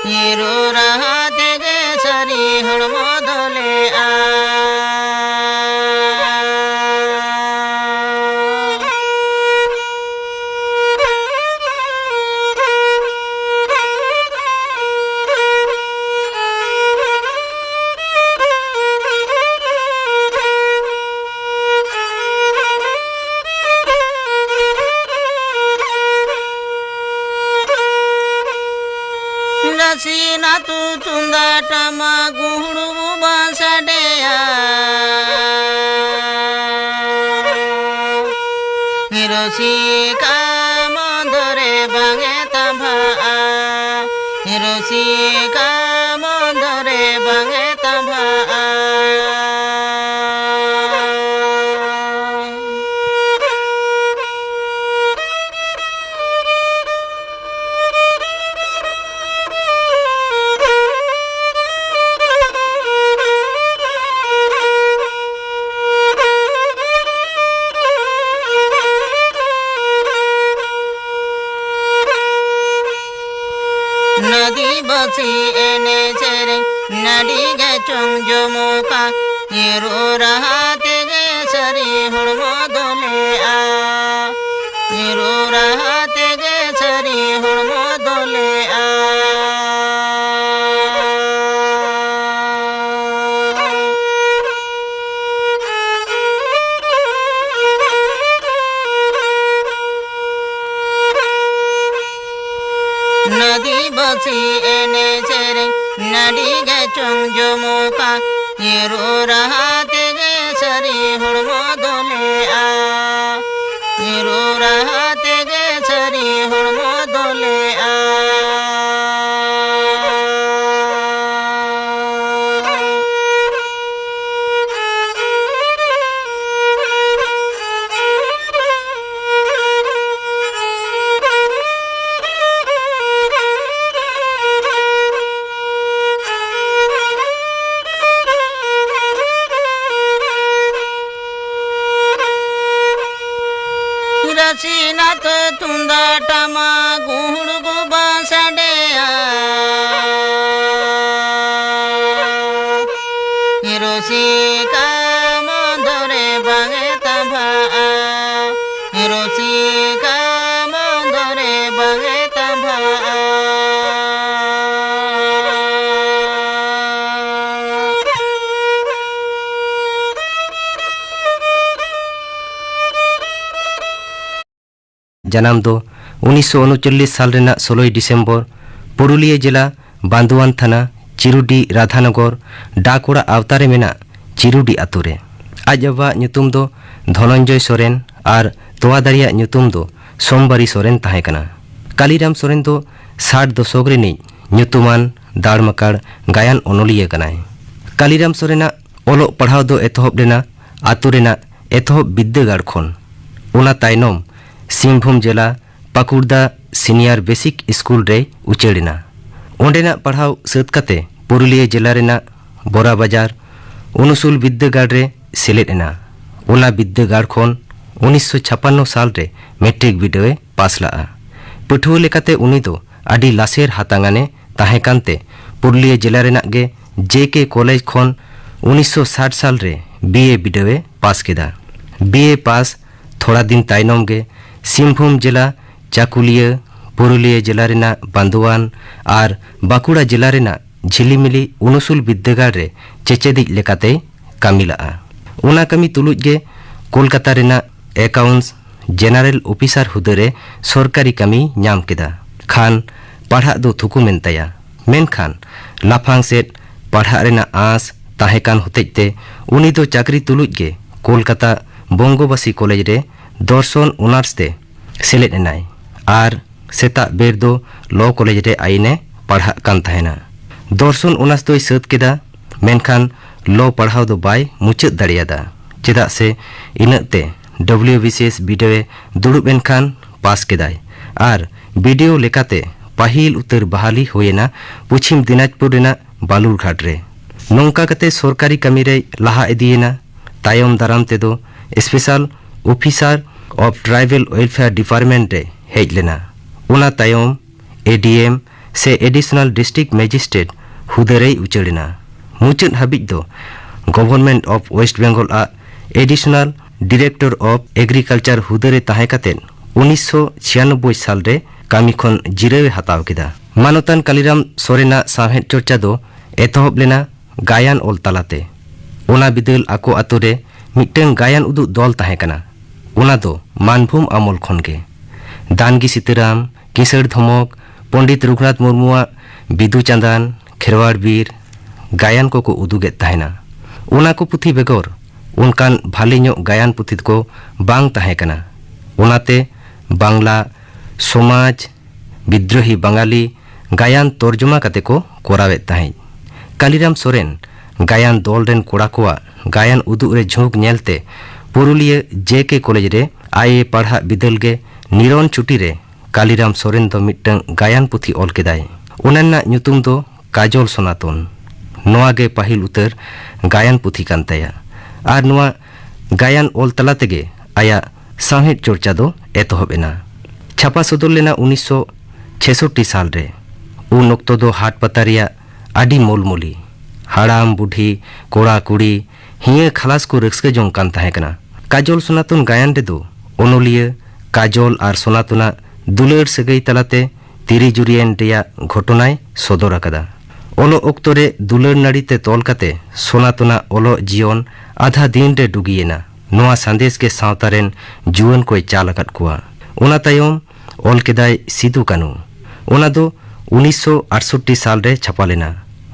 ᱧᱤᱨᱩ ᱨᱟᱦᱟ ᱛᱮᱜᱮ ᱥᱟᱹᱨᱤ ᱦᱚᱲᱢᱚ ᱫᱚᱞᱮᱜᱼᱟ᱾ ᱨᱟᱥᱤᱱ ᱟᱹᱛᱩ ᱛᱩᱢᱫᱟᱜ ᱴᱟᱢᱟᱠ ᱜᱩᱦᱩᱲᱩ ᱵᱩᱵᱟ ᱥᱟᱰᱮᱭᱟ᱾ ᱨᱩᱥᱤᱠᱟ ᱢᱚᱱᱫᱚᱨᱮ ᱵᱟᱝᱮ ᱛᱟᱸᱵᱷᱟᱜᱼᱟ᱾ ᱨᱩᱥᱤᱠᱟ ᱢᱚᱱᱫᱚᱨᱮ ᱵᱟᱝᱮ ᱛᱟᱸᱵᱷᱟᱜᱼᱟ᱾ ᱟᱹᱫᱤᱵᱟᱹᱥᱤ ᱮᱱᱮᱡ ᱥᱮᱨᱮᱧ ᱱᱟᱹᱰᱤ ᱜᱮ ᱪᱚᱝ ᱡᱚᱢᱚᱠᱟ, ᱧᱤᱨᱩ ᱨᱟᱦᱟ ᱛᱮᱜᱮ ᱥᱟᱹᱨᱤ ᱦᱚᱲᱢᱚ ᱫᱚᱞᱮᱜᱼᱟ᱾ ᱧᱤᱨᱩ ᱨᱟᱦᱟ ᱛᱮᱜᱮ ᱥᱟᱹᱨᱤ ᱦᱚᱲᱢᱚ ᱫᱚᱞᱮᱜᱼᱟ᱾ ᱟᱹᱫᱤᱵᱟᱹᱥᱤ ᱮᱱᱮᱡ ᱥᱮᱨᱮᱧ ᱱᱟᱹᱰᱤ ᱜᱮ ᱪᱚᱝ ᱡᱚᱢᱚᱠᱟ, ᱨᱩ ᱨᱟᱦᱟ ᱛᱮᱜᱮ ᱥᱟᱹᱨᱤ ᱦᱚᱲᱢᱚ ᱫᱚᱞᱮᱜᱼᱟ᱾ ᱨᱩ ᱨᱟᱦᱟ ᱛᱮᱜᱮ ᱥᱟᱹᱨᱤ ᱦᱚᱲᱢᱚ ᱫᱚᱞᱮᱜᱼᱟ᱾ ᱨᱟᱥᱤᱱᱟᱛ ᱛᱩᱢᱫᱟᱜ ᱴᱟᱢᱟᱠ ᱜᱩᱦᱩᱲ ᱜᱩᱵᱟ ᱥᱟᱰᱮᱭᱟ᱾ ᱨᱩᱥᱤᱠᱟ ᱢᱚᱱᱫᱚᱨᱮ ᱵᱟᱝᱮ ᱛᱟᱸᱵᱷᱟᱜᱼᱟ᱾ ᱨᱩᱥᱤᱠᱟ ᱢᱚᱱᱫᱚᱨᱮ ᱵᱟᱝᱮ ᱛᱟᱸᱵᱷᱟᱜᱼᱟ᱾ ᱡᱟᱱᱟᱢ ᱫᱚ ᱩᱱᱤᱥᱥᱚ ᱩᱱᱩᱪᱚᱞᱞᱤᱥ ᱥᱟᱞ ᱨᱮᱱᱟᱜ ᱥᱳᱞᱳᱭ ᱰᱤᱥᱮᱢᱵᱚᱨ ᱯᱩᱨᱩᱞᱤᱭᱟᱹ ᱡᱮᱞᱟ ᱵᱟᱱᱫᱩᱣᱟᱱ ᱛᱷᱟᱱᱟ ᱪᱤᱨᱩᱰᱤ ᱨᱟᱫᱷᱟᱱᱚᱜᱚᱨ ᱰᱟᱠ ᱚᱲᱟᱜ ᱟᱣᱛᱟ ᱨᱮ ᱢᱮᱱᱟᱜ ᱪᱤᱨᱩᱰᱤ ᱟᱛᱳ ᱨᱮ᱾ ᱟᱡ ᱵᱟᱵᱟᱣᱟᱜ ᱧᱩᱛᱩᱢ ᱫᱚ ᱫᱷᱚᱱᱚᱱᱡᱚᱭ ᱥᱚᱨᱮᱱ ᱟᱨ ᱛᱚᱣᱟ ᱫᱟᱨᱮᱭᱟᱜ ᱧᱩᱛᱩᱢ ᱫᱚ ᱥᱳᱢᱵᱟᱨᱤ ᱥᱚᱨᱮᱱ ᱛᱟᱦᱮᱸ ᱠᱟᱱᱟ᱾ ᱠᱟᱞᱤᱨᱟᱢ ᱥᱚᱨᱮᱱ ᱫᱚ ᱥᱟᱴ ᱫᱚᱥᱚᱠ ᱨᱤᱱᱤᱡ ᱧᱩᱛᱩᱢᱟᱱ ᱫᱟᱲᱢᱟᱠᱟᱲ ᱜᱟᱭᱟᱱ ᱚᱱᱚᱞᱤᱭᱟᱹ ᱠᱟᱱᱟᱭ᱾ ᱠᱟᱞᱤᱨᱟᱢ ᱥᱚᱨᱮᱱᱟᱜ ᱚᱞᱚᱜ ᱯᱟᱲᱦᱟᱣ ᱫᱚ ᱮᱛᱚᱦᱚᱵ ᱞᱮᱱᱟ ᱟᱛᱳ ᱨᱮᱱᱟᱜ ᱮᱛᱚᱦᱚᱵ ᱵᱤᱫᱽᱫᱟᱹᱜᱟᱲ ᱠᱷᱚᱱ᱾ ᱚᱱᱟ ᱛᱟᱭᱱᱚᱢ ᱥᱤᱝᱵᱷᱩᱢ ᱡᱮᱞᱟ ᱯᱟᱠᱩᱲᱫᱟ ᱥᱤᱱᱤᱭᱟᱨ ᱵᱮᱥᱤᱠ ᱥᱠᱩᱞ ᱨᱮᱭ ᱩᱪᱟᱹᱲ ᱮᱱᱟ᱾ ᱚᱸᱰᱮᱱᱟᱜ ᱯᱟᱲᱦᱟᱣ ᱥᱟᱹᱛ ᱠᱟᱛᱮ ᱯᱩᱨᱩᱞᱤᱭᱟᱹ ᱡᱮᱞᱟ ᱨᱮᱱᱟᱜ ᱵᱚᱨᱟ ᱵᱟᱡᱟᱨ ᱩᱱᱩᱥᱩᱞ ᱵᱤᱫᱽᱫᱟᱹᱜᱟᱲ ᱨᱮ ᱥᱮᱞᱮᱫ ᱮᱱᱟ᱾ ᱚᱱᱟ ᱵᱤᱫᱽᱫᱟᱹᱜᱟᱲ ᱠᱷᱚᱱ ᱩᱱᱤᱥᱥᱚ ᱪᱷᱟᱯᱟᱱᱱᱚ ᱥᱟᱞ ᱨᱮ ᱢᱮᱴᱨᱤᱠ ᱵᱤᱰᱟᱹᱣ ᱮ ᱯᱟᱥ ᱞᱟᱜᱼᱟ᱾ ᱯᱟᱹᱴᱷᱩᱣᱟᱹ ᱞᱮᱠᱟᱛᱮ ᱩᱱᱤ ᱫᱚ ᱟᱹᱰᱤ ᱞᱟᱥᱮᱨ ᱦᱟᱛᱟᱝ ᱟᱱᱮ ᱛᱟᱦᱮᱸ ᱠᱟᱱᱛᱮ ᱯᱩᱨᱩᱞᱤᱭᱟᱹ ᱡᱮᱞᱟ ᱨᱮᱱᱟᱜ ᱜᱮ ᱡᱮ ᱠᱮ ᱠᱚᱞᱮᱡᱽ ᱠᱷᱚᱱ ᱩᱱᱤᱥᱥᱚ ᱥᱟᱴ ᱥᱟᱞ ᱨᱮ ᱵᱤ ᱮ ᱵᱤᱰᱟᱹᱣ ᱮ ᱯᱟᱥ ᱠᱮᱫᱟ᱾ ᱵᱤ ᱮ ᱯᱟᱥ ᱛᱷᱚᱲᱟ ᱫᱤᱱ ᱛᱟᱭᱱᱚᱢ ᱜᱮ ᱥᱤᱝᱵᱷᱩᱢ ᱡᱮᱞᱟ ᱪᱟᱠᱩᱞᱤᱭᱟᱹ, ᱯᱩᱨᱩᱞᱤᱭᱟᱹ ᱡᱮᱞᱟ ᱨᱮᱱᱟᱜ ᱵᱟᱱᱫᱩᱣᱟᱱ ᱟᱨ ᱵᱟᱸᱠᱩᱲᱟ ᱡᱮᱞᱟ ᱨᱮᱱᱟᱜ ᱡᱷᱤᱞᱤᱢᱤᱞᱤ ᱩᱱᱩᱥᱩᱞ ᱵᱤᱫᱽᱫᱟᱹᱜᱟᱲ ᱨᱮ ᱪᱮᱪᱮᱫᱤᱡ ᱞᱮᱠᱟᱛᱮᱭ ᱠᱟᱹᱢᱤ ᱞᱟᱜᱼᱟ᱾ ᱚᱱᱟ ᱠᱟᱹᱢᱤ ᱛᱩᱞᱩᱡ ᱜᱮ ᱠᱳᱞᱠᱟᱛᱟ ᱨᱮᱱᱟᱜ ᱮᱠᱟᱣᱩᱱᱴᱥ ᱡᱮᱱᱟᱨᱮᱞ ᱚᱯᱷᱤᱥᱟᱨ ᱦᱩᱫᱟᱹ ᱨᱮ ᱥᱚᱨᱠᱟᱨᱤ ᱠᱟᱹᱢᱤ ᱧᱟᱢ ᱠᱮᱫᱟ᱾ ᱠᱷᱟᱱ ᱯᱟᱲᱦᱟᱜ ᱫᱚ ᱛᱷᱩᱠᱩᱢ ᱮᱱ ᱛᱟᱭᱟ᱾ ᱢᱮᱱᱠᱷᱟᱱ ᱞᱟᱯᱷᱟᱝ ᱥᱮᱫ ᱯᱟᱲᱦᱟᱜ ᱨᱮᱱᱟᱜ ᱟᱸᱥ ᱛᱟᱦᱮᱸ ᱠᱟᱱ ᱦᱚᱛᱮᱡ ᱛᱮ ᱩᱱᱤ ᱫᱚ ᱪᱟᱹᱠᱨᱤ ᱛᱩᱞᱩᱡ ᱜᱮ ᱠᱳᱞᱠᱟᱛᱟ ᱵᱚᱝᱜᱚᱵᱟᱥᱤ ᱠᱚᱞᱮᱡᱽ ᱨᱮ ᱫᱚᱨᱥᱚᱱ ᱚᱱᱟᱨᱥ ᱛᱮ ᱥᱮᱞᱮᱫ ᱮᱱᱟᱭ ᱟᱨ ᱥᱮᱛᱟᱜ ᱵᱮᱨ ᱫᱚ ᱞᱚ ᱠᱚᱞᱮᱡᱽ ᱨᱮ ᱟᱭᱤᱱ ᱮ ᱯᱟᱲᱦᱟᱜ ᱠᱟᱱ ᱛᱟᱦᱮᱱᱟ᱾ ᱫᱚᱨᱥᱚᱱ ᱚᱱᱟᱨᱥ ᱫᱚᱭ ᱥᱟᱹᱛ ᱠᱮᱫᱟ, ᱢᱮᱱᱠᱷᱟᱱ ᱞᱚ ᱯᱟᱲᱦᱟᱣ ᱫᱚ ᱵᱟᱭ ᱢᱩᱪᱟᱹᱫ ᱫᱟᱲᱮᱭᱟᱫᱟ, ᱪᱮᱫᱟᱜ ᱥᱮ ᱤᱱᱟᱹᱜ ᱛᱮ ᱰᱚᱵᱞᱤᱭᱩ ᱵᱤ ᱥᱤ ᱮᱥ ᱵᱤᱰᱟᱹᱣ ᱮ ᱫᱩᱲᱩᱵ ᱮᱱ ᱠᱷᱟᱱ ᱯᱟᱥ ᱠᱮᱫᱟᱭ ᱟᱨ ᱵᱤ ᱰᱤ ᱳ ᱞᱮᱠᱟᱛᱮ ᱯᱟᱹᱦᱤᱞ ᱩᱛᱟᱹᱨ ᱵᱟᱦᱟᱞᱤ ᱦᱩᱭ ᱮᱱᱟ ᱯᱚᱪᱷᱤᱢ ᱫᱤᱱᱟᱡᱽᱯᱩᱨ ᱨᱮᱱᱟᱜ ᱵᱟᱞᱩᱨᱜᱷᱟᱴ ᱨᱮ᱾ ᱱᱚᱝᱠᱟ ᱠᱟᱛᱮ ᱥᱚᱨᱠᱟᱨᱤ ᱠᱟᱹᱢᱤ ᱨᱮᱭ ᱞᱟᱦᱟ ᱤᱫᱤᱭᱮᱱᱟ᱾ ᱛᱟᱭᱚᱢ ᱫᱟᱨᱟᱢ ᱛᱮᱫᱚ Special Officer of Tribal Welfare Department ᱨᱮ ᱦᱮᱡ ᱞᱮᱱᱟ᱾ ᱚᱱᱟ ᱛᱟᱭᱚᱢ ᱮ ᱰᱤ ᱮᱢ ᱥᱮ Additional District Magistrate ᱦᱩᱫᱟᱹ ᱨᱮᱭ ᱩᱪᱟᱹᱲ ᱮᱱᱟ᱾ ᱢᱩᱪᱟᱹᱫ ᱦᱟᱹᱵᱤᱡ ᱫᱚ Government of West Bengal ᱟᱜ Additional Director of Agriculture ᱦᱩᱫᱟᱹ ᱨᱮ ᱛᱟᱦᱮᱸ ᱠᱟᱛᱮ ᱩᱱᱤᱥᱥᱚ ᱪᱷᱤᱭᱟᱱᱚᱵᱵᱳᱭ ᱥᱟᱞ ᱨᱮ ᱠᱟᱹᱢᱤ ᱠᱷᱚᱱ ᱡᱤᱨᱟᱹᱣ ᱮ ᱦᱟᱛᱟᱣ ᱠᱮᱫᱟ᱾ ᱢᱟᱱᱚᱛᱟᱱ ᱠᱟᱞᱤᱨᱟᱢ ᱥᱚᱨᱮᱱᱟᱜ ᱥᱟᱶᱦᱮᱫ ᱪᱚᱨᱪᱟ ᱫᱚ ᱮᱛᱚᱦᱚᱵ ᱞᱮᱱᱟ ᱜᱟᱭᱟᱱ ᱚᱞ ᱛᱟᱞᱟᱛᱮ᱾ ᱚᱱᱟ ᱵᱤᱫᱟᱹᱞ ᱟᱠᱚ ᱟᱛᱳ ᱨᱮ ᱢᱤᱫᱴᱟᱝ ᱜᱟᱭᱟᱱ ᱩᱫᱩᱜ ᱫᱚᱞ ᱛᱟᱦᱮᱸ ᱠᱟᱱᱟ᱾ ᱚᱱᱟ ᱫᱚ ᱢᱟᱱᱵᱷᱩᱢ ᱟᱢᱚᱞ ᱠᱷᱚᱱ ᱜᱮ᱾ ᱫᱟᱱᱜᱤ ᱥᱤᱛᱟᱹᱨᱟᱢ, ᱠᱤᱥᱟᱹᱬ ᱫᱷᱚᱢᱚᱠ, ᱯᱚᱱᱰᱤᱛ ᱨᱚᱜᱷᱩᱱᱟᱛᱷ ᱢᱩᱨᱢᱩᱣᱟᱜ ᱵᱤᱫᱩ ᱪᱟᱸᱫᱟᱱ, ᱠᱷᱮᱨᱣᱟᱲ ᱵᱤᱨ ᱜᱟᱭᱟᱱ ᱠᱚᱠᱚ ᱩᱫᱩᱜᱮᱫ ᱛᱟᱦᱮᱱᱟ᱾ ᱚᱱᱟ ᱠᱚ ᱯᱩᱛᱷᱤ ᱵᱮᱜᱚᱨ ᱚᱱᱠᱟᱱ ᱵᱷᱟᱞᱮ ᱧᱚᱜ ᱜᱟᱭᱟᱱ ᱯᱩᱛᱷᱤ ᱠᱚ ᱵᱟᱝ ᱛᱟᱦᱮᱸ ᱠᱟᱱᱟ᱾ ᱚᱱᱟᱛᱮ ᱵᱟᱝᱞᱟ ᱥᱚᱢᱟᱡᱽ, ᱵᱤᱫᱽᱨᱳᱦᱤ ᱵᱟᱝᱟᱞᱤ ᱜᱟᱭᱟᱱ ᱛᱚᱨᱡᱚᱢᱟ ᱠᱟᱛᱮ ᱠᱚ ᱠᱚᱨᱟᱣᱮᱫ ᱛᱟᱦᱮᱸᱫ᱾ ᱠᱟᱞᱤᱨᱟᱢ ᱥᱚᱨᱮᱱ ᱜᱟᱭᱟᱱ ᱫᱚᱞ ᱨᱮᱱ ᱠᱚᱲᱟ ᱠᱚᱣᱟᱜ ᱜᱟᱭᱟᱱ ᱩᱫᱩᱜ ᱨᱮ ᱡᱷᱩᱸᱠ ᱧᱮᱞᱛᱮ ᱯᱩᱨᱩᱞᱤᱭᱟᱹ ᱡᱮ ᱠᱮ ᱠᱚᱞᱮᱡᱽ ᱨᱮ ᱟᱭ ᱮ ᱯᱟᱲᱦᱟᱜ ᱵᱤᱫᱟᱹᱞ ᱜᱮ ᱱᱤᱨᱚᱱ ᱪᱩᱴᱤ ᱨᱮ ᱠᱟᱞᱤᱨᱟᱢ ᱥᱚᱨᱮᱱ ᱫᱚ ᱢᱤᱫᱴᱟᱝ ᱜᱟᱭᱟᱱ ᱯᱩᱛᱷᱤ ᱚᱞ ᱠᱮᱫᱟᱭ᱾ ᱚᱱᱟ ᱨᱮᱱᱟᱜ ᱧᱩᱛᱩᱢ ᱫᱚ ᱠᱟᱡᱚᱞ ᱥᱚᱱᱟᱛᱚᱱ᱾ ᱱᱚᱣᱟ ᱜᱮ ᱯᱟᱹᱦᱤᱞ ᱩᱛᱟᱹᱨ ᱜᱟᱭᱟᱱ ᱯᱩᱛᱷᱤ ᱠᱟᱱ ᱛᱟᱭᱟ᱾ ᱟᱨ ᱱᱚᱣᱟ ᱜᱟᱭᱟᱱ ᱚᱞ ᱛᱟᱞᱟ ᱛᱮᱜᱮ ᱟᱭᱟᱜ ᱥᱟᱶᱦᱮᱫ ᱪᱚᱨᱪᱟ ᱫᱚ ᱮᱛᱚᱦᱚᱵ ᱮᱱᱟ᱾ ᱪᱷᱟᱯᱟ ᱥᱚᱫᱚᱨ ᱞᱮᱱᱟ ᱩᱱᱤᱥᱥᱚ ᱪᱷᱮᱥᱚᱴᱴᱤ ᱥᱟᱞ ᱨᱮ᱾ ᱩᱱ ᱚᱠᱛᱚ ᱫᱚ ᱦᱟᱴ ᱯᱟᱛᱟ ᱨᱮᱭᱟᱜ ᱟᱹᱰᱤ ᱢᱚᱞᱢᱚᱞᱤ᱾ ᱦᱟᱲᱟᱢ, ᱵᱩᱰᱷᱤ, ᱠᱚᱲᱟ, ᱠᱩᱲᱤ, ᱦᱤᱭᱟᱹ ᱠᱷᱟᱞᱟᱥ ᱠᱚ ᱨᱟᱹᱥᱠᱟᱹ ᱡᱚᱝ ᱠᱟᱱ ᱛᱟᱦᱮᱸ ᱠᱟᱱᱟ᱾ ᱠᱟᱡᱚᱞ ᱥᱚᱱᱟᱛᱚᱱ ᱜᱟᱭᱟᱱ ᱨᱮᱫᱚ ᱚᱱᱚᱞᱤᱭᱟᱹ ᱠᱟᱡᱚᱞ ᱟᱨ ᱥᱚᱱᱟᱛᱚᱱᱟᱜ ᱫᱩᱞᱟᱹᱲ ᱥᱟᱹᱜᱟᱹᱭ ᱛᱟᱞᱟᱛᱮ ᱛᱤᱨᱤ ᱡᱩᱨᱤᱭᱮᱱ ᱨᱮᱭᱟᱜ ᱜᱷᱚᱴᱚᱱᱟᱭ ᱥᱚᱫᱚᱨ ᱟᱠᱟᱫᱟ᱾ ᱚᱞᱚᱜ ᱚᱠᱛᱚ ᱨᱮ ᱫᱩᱞᱟᱹᱲ ᱱᱟᱹᱲᱤ ᱛᱮ ᱛᱚᱞ ᱠᱟᱛᱮ ᱥᱚᱱᱟᱛᱚᱱᱟᱜ ᱚᱞᱚᱜ ᱡᱤᱭᱚᱱ ᱟᱫᱷᱟ ᱫᱤᱱ ᱨᱮ ᱰᱩᱜᱤᱭᱮᱱᱟ᱾ ᱱᱚᱣᱟ ᱥᱟᱸᱫᱮᱥ ᱜᱮ ᱥᱟᱶᱛᱟ ᱨᱮᱱ ᱡᱩᱣᱟᱹᱱ ᱠᱚᱭ ᱪᱟᱞ ᱟᱠᱟᱫ ᱠᱚᱣᱟ᱾ ᱚᱱᱟ ᱛᱟᱭᱚᱢ ᱚᱞ ᱠᱮᱫᱟᱭ ᱥᱤᱫᱩ ᱠᱟᱹᱱᱩ᱾ ᱚᱱᱟ ᱫᱚ ᱩᱱᱤᱥᱥᱚ ᱟᱴᱥᱚᱴᱴᱤ ᱥᱟᱞ ᱨᱮ ᱪᱷᱟᱯᱟ ᱞᱮᱱᱟ᱾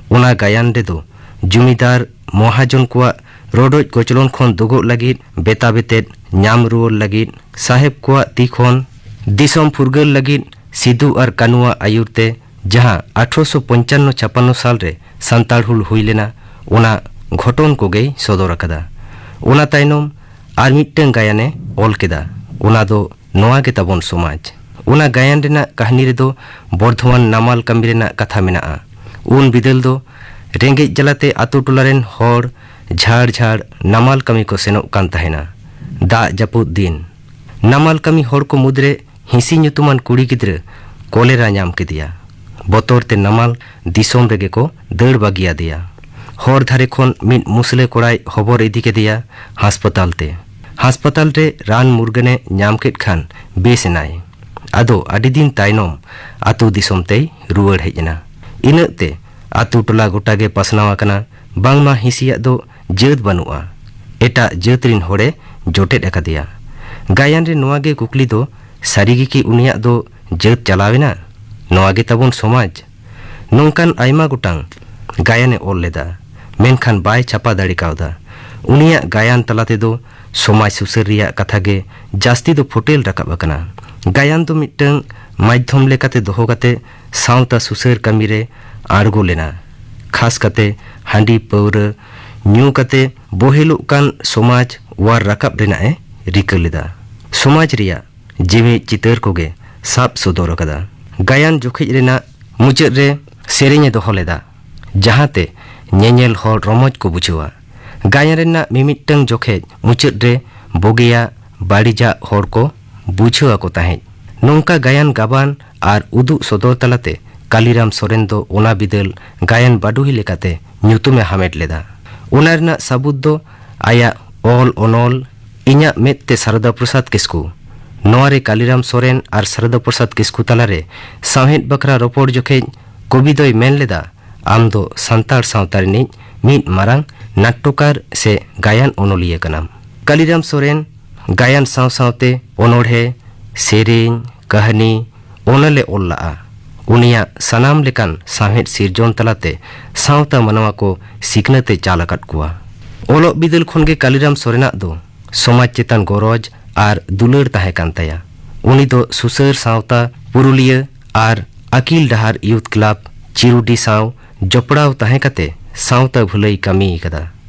ᱚᱱᱟ ᱜᱟᱭᱟᱱ ᱨᱮᱫᱚ ᱡᱩᱢᱤᱫᱟᱨ ᱢᱚᱦᱟᱡᱚᱱ ᱠᱚᱣᱟᱜ ᱨᱚᱰᱚᱡ ᱠᱚᱪᱞᱚᱱ ᱠᱷᱚᱱ ᱫᱩᱜᱚᱜ ᱞᱟᱹᱜᱤᱫ, ᱵᱮᱛᱟ ᱵᱮᱛᱮᱫ ᱧᱟᱢ ᱨᱩᱣᱟᱹᱲ ᱞᱟᱹᱜᱤᱫ, ᱥᱟᱦᱮᱵᱽ ᱠᱚᱣᱟᱜ ᱛᱤ ᱠᱷᱚᱱ ᱫᱤᱥᱚᱢ ᱯᱷᱩᱨᱜᱟᱹᱞ ᱞᱟᱹᱜᱤᱫ ᱥᱤᱫᱩ ᱟᱨ ᱠᱟᱹᱱᱩᱣᱟᱜ ᱟᱹᱭᱩᱨ ᱛᱮ ᱡᱟᱦᱟᱸ ᱟᱴᱷᱨᱚᱥᱚ ᱯᱚᱧᱪᱟᱱᱱᱚ ᱪᱷᱟᱯᱟᱱᱱᱚ ᱥᱟᱞ ᱨᱮ ᱥᱟᱱᱛᱟᱲ ᱦᱩᱞ ᱦᱩᱭ ᱞᱮᱱᱟ, ᱚᱱᱟ ᱜᱷᱚᱴᱚᱱ ᱠᱚᱜᱮᱭ ᱥᱚᱫᱚᱨ ᱟᱠᱟᱫᱟ᱾ ᱚᱱᱟ ᱛᱟᱭᱱᱚᱢ ᱟᱨ ᱢᱤᱫᱴᱟᱝ ᱜᱟᱭᱟᱱᱮ ᱚᱞ ᱠᱮᱫᱟ, ᱚᱱᱟ ᱫᱚ ᱱᱚᱣᱟ ᱜᱮ ᱛᱟᱵᱚᱱ ᱥᱚᱢᱟᱡᱽ᱾ ᱚᱱᱟ ᱜᱟᱭᱟᱱ ᱨᱮᱱᱟᱜ ᱠᱟᱹᱦᱱᱤ ᱨᱮᱫᱚ ᱵᱚᱨᱫᱷᱚᱢᱟᱱ ᱱᱟᱢᱟᱞ ᱠᱟᱹᱢᱤ ᱨᱮᱱᱟᱜ ᱠᱟᱛᱷᱟ ᱢᱮᱱᱟᱜᱼᱟ᱾ ᱩᱱ ᱵᱤᱫᱟᱹᱞ ᱫᱚ ᱨᱮᱸᱜᱮᱡ ᱡᱟᱞᱟᱛᱮ ᱟᱛᱳ ᱴᱚᱞᱟ ᱨᱮᱱ ᱦᱚᱲ ᱡᱷᱟᱲ ᱡᱷᱟᱲ ᱱᱟᱢᱟᱞ ᱠᱟᱹᱢᱤ ᱠᱚ ᱥᱮᱱᱚᱜ ᱠᱟᱱ ᱛᱟᱦᱮᱱᱟ᱾ ᱫᱟᱜ ᱡᱟᱹᱯᱩᱫ ᱫᱤᱱ ᱱᱟᱢᱟᱞ ᱠᱟᱹᱢᱤ ᱦᱚᱲ ᱠᱚ ᱢᱩᱫᱽᱨᱮ ᱦᱤᱸᱥᱤ ᱧᱩᱛᱩᱢᱟᱱ ᱠᱩᱲᱤ ᱜᱤᱫᱽᱨᱟᱹ ᱠᱚᱞᱮᱨᱟ ᱧᱟᱢ ᱠᱮᱫᱮᱭᱟ᱾ ᱵᱚᱛᱚᱨ ᱛᱮ ᱱᱟᱢᱟᱞ ᱫᱤᱥᱚᱢ ᱨᱮᱜᱮ ᱠᱚ ᱫᱟᱹᱲ ᱵᱟᱹᱜᱤᱭᱟᱫᱮᱭᱟ᱾ ᱦᱚᱨ ᱫᱷᱟᱨᱮ ᱠᱷᱚᱱ ᱢᱤᱫ ᱢᱩᱥᱞᱟᱹ ᱠᱚᱲᱟᱭ ᱦᱚᱵᱚᱨ ᱤᱫᱤ ᱠᱮᱫᱮᱭᱟ ᱦᱟᱥᱯᱟᱛᱟᱞ ᱛᱮ᱾ ᱦᱟᱥᱯᱟᱛᱟᱞ ᱨᱮ ᱨᱟᱱ ᱢᱩᱨᱜᱟᱹᱱᱮ ᱧᱟᱢ ᱠᱮᱫ ᱠᱷᱟᱱ ᱵᱮᱥ ᱮᱱᱟᱭ᱾ ᱟᱫᱚ ᱟᱹᱰᱤ ᱫᱤᱱ ᱛᱟᱭᱱᱚᱢ ᱟᱛᱳ ᱫᱤᱥᱚᱢ ᱛᱮᱭ ᱨᱩᱣᱟᱹᱲ ᱦᱮᱡ ᱮᱱᱟ᱾ ᱤᱱᱟᱹᱜ ᱛᱮ ᱟᱛᱳ ᱴᱚᱞᱟ ᱜᱚᱴᱟ ᱜᱮ ᱯᱟᱥᱱᱟᱣ ᱟᱠᱟᱱᱟ, ᱵᱟᱝᱢᱟ ᱦᱤᱸᱥᱤᱭᱟᱜ ᱫᱚ ᱡᱟᱹᱛ ᱵᱟᱹᱱᱩᱜᱼᱟ, ᱮᱴᱟᱜ ᱡᱟᱹᱛ ᱨᱤᱱ ᱦᱚᱲᱮ ᱡᱚᱴᱮᱫ ᱟᱠᱟᱫᱮᱭᱟ᱾ ᱜᱟᱭᱟᱱ ᱨᱮ ᱱᱚᱣᱟ ᱜᱮ ᱠᱩᱠᱞᱤ ᱫᱚ, ᱥᱟᱹᱨᱤ ᱜᱮ ᱠᱤ ᱩᱱᱤᱭᱟᱜ ᱫᱚ ᱡᱟᱹᱛ ᱪᱟᱞᱟᱣ ᱮᱱᱟ? ᱱᱚᱣᱟ ᱜᱮ ᱛᱟᱵᱚᱱ ᱥᱚᱢᱟᱡᱽ᱾ ᱱᱚᱝᱠᱟᱱ ᱟᱭᱢᱟ ᱜᱚᱴᱟᱝ ᱜᱟᱭᱟᱱᱮ ᱚᱞ ᱞᱮᱫᱟ, ᱢᱮᱱᱠᱷᱟᱱ ᱵᱟᱭ ᱪᱷᱟᱯᱟ ᱫᱟᱲᱮ ᱠᱟᱣᱫᱟ᱾ ᱩᱱᱤᱭᱟᱜ ᱜᱟᱭᱟᱱ ᱛᱟᱞᱟ ᱛᱮᱫᱚ ᱥᱚᱢᱟᱡᱽ ᱥᱩᱥᱟᱹᱨ ᱨᱮᱭᱟᱜ ᱠᱟᱛᱷᱟ ᱜᱮ ᱡᱟᱹᱥᱛᱤ ᱫᱚ ᱯᱷᱩᱴᱮᱞ ᱨᱟᱠᱟᱵ ᱟᱠᱟᱱᱟ᱾ ᱜᱟᱭᱟᱱ ᱫᱚ ᱢᱤᱫᱴᱟᱝ ᱢᱟᱫᱽᱫᱷᱚᱢ ᱞᱮᱠᱟᱛᱮ ᱫᱚᱦᱚ ᱠᱟᱛᱮ ᱥᱟᱶᱛᱟ ᱥᱩᱥᱟᱹᱨ ᱠᱟᱹᱢᱤ ᱨᱮ ᱟᱬᱜᱚ ᱞᱮᱱᱟ᱾ ᱠᱷᱟᱥ ᱠᱟᱛᱮ ᱦᱟᱺᱰᱤ ᱯᱟᱹᱣᱨᱟᱹ ᱧᱩ ᱠᱟᱛᱮ ᱵᱚᱦᱮᱞᱚᱜ ᱠᱟᱱ ᱥᱚᱢᱟᱡᱽ ᱚᱣᱟᱨ ᱨᱟᱠᱟᱵ ᱨᱮᱱᱟᱜ ᱮ ᱨᱤᱠᱟᱹ ᱞᱮᱫᱟ᱾ ᱥᱚᱢᱟᱡᱽ ᱨᱮᱭᱟᱜ ᱡᱮᱢᱤᱡ ᱪᱤᱛᱟᱹᱨ ᱠᱚᱜᱮ ᱥᱟᱵ ᱥᱚᱫᱚᱨ ᱟᱠᱟᱫᱟ᱾ ᱜᱟᱭᱟᱱ ᱡᱚᱠᱷᱮᱡ ᱨᱮᱱᱟᱜ ᱢᱩᱪᱟᱹᱫ ᱨᱮ ᱥᱮᱨᱮᱧ ᱮ ᱫᱚᱦᱚ ᱞᱮᱫᱟ, ᱡᱟᱦᱟᱸᱛᱮ ᱧᱮᱧᱮᱞ ᱦᱚᱲ ᱨᱚᱢᱚᱡᱽ ᱠᱚ ᱵᱩᱡᱷᱟᱹᱣᱟ᱾ ᱜᱟᱭᱟᱱ ᱨᱮᱱᱟᱜ ᱢᱤᱢᱤᱫᱴᱟᱝ ᱡᱚᱠᱷᱮᱡ ᱢᱩᱪᱟᱹᱫ ᱨᱮ ᱵᱩᱜᱤᱭᱟᱜ ᱵᱟᱹᱲᱤᱡᱟᱜ ᱦᱚᱲ ᱠᱚ ᱵᱩᱡᱷᱟᱹᱣ ᱟᱠᱚ ᱛᱟᱦᱮᱸᱫ᱾ ᱱᱚᱝᱠᱟ ᱜᱟᱭᱟᱱ ᱜᱟᱵᱟᱱ ᱟᱨ ᱩᱫᱩᱜ ᱥᱚᱫᱚᱨ ᱛᱟᱞᱟᱛᱮ ᱠᱟᱞᱤᱨᱟᱢ ᱥᱚᱨᱮᱱ ᱫᱚ ᱚᱱᱟ ᱵᱤᱫᱟᱹᱞ ᱜᱟᱭᱟᱱ ᱵᱟᱰᱚᱦᱤ ᱞᱮᱠᱟᱛᱮ ᱧᱩᱛᱩᱢ ᱮ ᱦᱟᱢᱮᱴ ᱞᱮᱫᱟ᱾ ᱚᱱᱟ ᱨᱮᱱᱟᱜ ᱥᱟᱹᱵᱩᱛ ᱫᱚ ᱟᱭᱟᱜ ᱚᱞ ᱚᱱᱚᱞ ᱤᱧᱟᱜ ᱢᱮᱫ ᱛᱮ ᱥᱟᱨᱚᱫᱟ ᱯᱨᱚᱥᱟᱫᱽ ᱠᱤᱥᱠᱩ᱾ ᱱᱚᱣᱟ ᱨᱮ ᱠᱟᱞᱤᱨᱟᱢ ᱥᱚᱨᱮᱱ ᱟᱨ ᱥᱟᱨᱚᱫᱟ ᱯᱨᱚᱥᱟᱫᱽ ᱠᱤᱥᱠᱩ ᱛᱟᱞᱟᱨᱮ ᱥᱟᱶᱦᱮᱫ ᱵᱟᱠᱷᱨᱟ ᱨᱚᱯᱚᱲ ᱡᱚᱠᱷᱮᱡ ᱠᱚᱵᱤ ᱫᱚᱭ ᱢᱮᱱ ᱞᱮᱫᱟ, "ᱟᱢ ᱫᱚ ᱥᱟᱱᱛᱟᱲ ᱥᱟᱶᱛᱟ ᱨᱤᱱᱤᱡ ᱢᱤᱫ ᱢᱟᱨᱟᱝ ᱱᱟᱴᱴᱚᱠᱟᱨ ᱥᱮ ᱜᱟᱭᱟᱱ ᱚᱱᱚᱞᱤᱭᱟᱹ ᱠᱟᱱᱟᱢ᱾" ᱠᱟᱞᱤᱨᱟᱢ ᱥᱚᱨᱮᱱ ᱜᱟᱭᱟᱱ ᱥᱟᱶ ᱥᱟᱶᱛᱮ ᱚᱱᱚᱬᱦᱮ, ᱥᱮᱨᱮᱧ, ᱠᱟᱹᱦᱱᱤ, ᱚᱱᱚᱞ ᱮ ᱚᱞ ᱞᱟᱜᱼᱟ᱾ ᱩᱱᱤᱭᱟᱜ ᱥᱟᱱᱟᱢ ᱞᱮᱠᱟᱱ ᱥᱟᱶᱦᱮᱫ ᱥᱤᱨᱡᱚᱱ ᱛᱟᱞᱟᱛᱮ ᱥᱟᱶᱛᱟ ᱢᱟᱱᱣᱟ ᱠᱚ ᱥᱤᱠᱷᱱᱟᱹᱛ ᱮ ᱪᱟᱞ ᱟᱠᱟᱫ ᱠᱚᱣᱟ᱾ ᱚᱞᱚᱜ ᱵᱤᱫᱟᱹᱞ ᱠᱷᱚᱱ ᱜᱮ ᱠᱟᱞᱤᱨᱟᱢ ᱥᱚᱨᱮᱱᱟᱜ ᱫᱚ ᱥᱚᱢᱟᱡᱽ ᱪᱮᱛᱟᱱ ᱜᱚᱨᱚᱡᱽ ᱟᱨ ᱫᱩᱞᱟᱹᱲ ᱛᱟᱦᱮᱸ ᱠᱟᱱ ᱛᱟᱭᱟ᱾ ᱩᱱᱤ ᱫᱚ ᱥᱩᱥᱟᱹᱨ ᱥᱟᱶᱛᱟ ᱯᱩᱨᱩᱞᱤᱭᱟᱹ ᱟᱨ ᱟᱹᱠᱤᱞ ᱰᱟᱦᱟᱨ ᱭᱩᱛᱷ ᱠᱞᱟᱵᱽ ᱪᱤᱨᱩᱰᱤ ᱥᱟᱶ ᱡᱚᱯᱲᱟᱣ ᱛᱟᱦᱮᱸ ᱠᱟᱛᱮ ᱥᱟᱶᱛᱟ ᱵᱷᱟᱹᱞᱟᱹᱭ ᱠᱟᱹᱢᱤ ᱟᱠᱟᱫᱟ᱾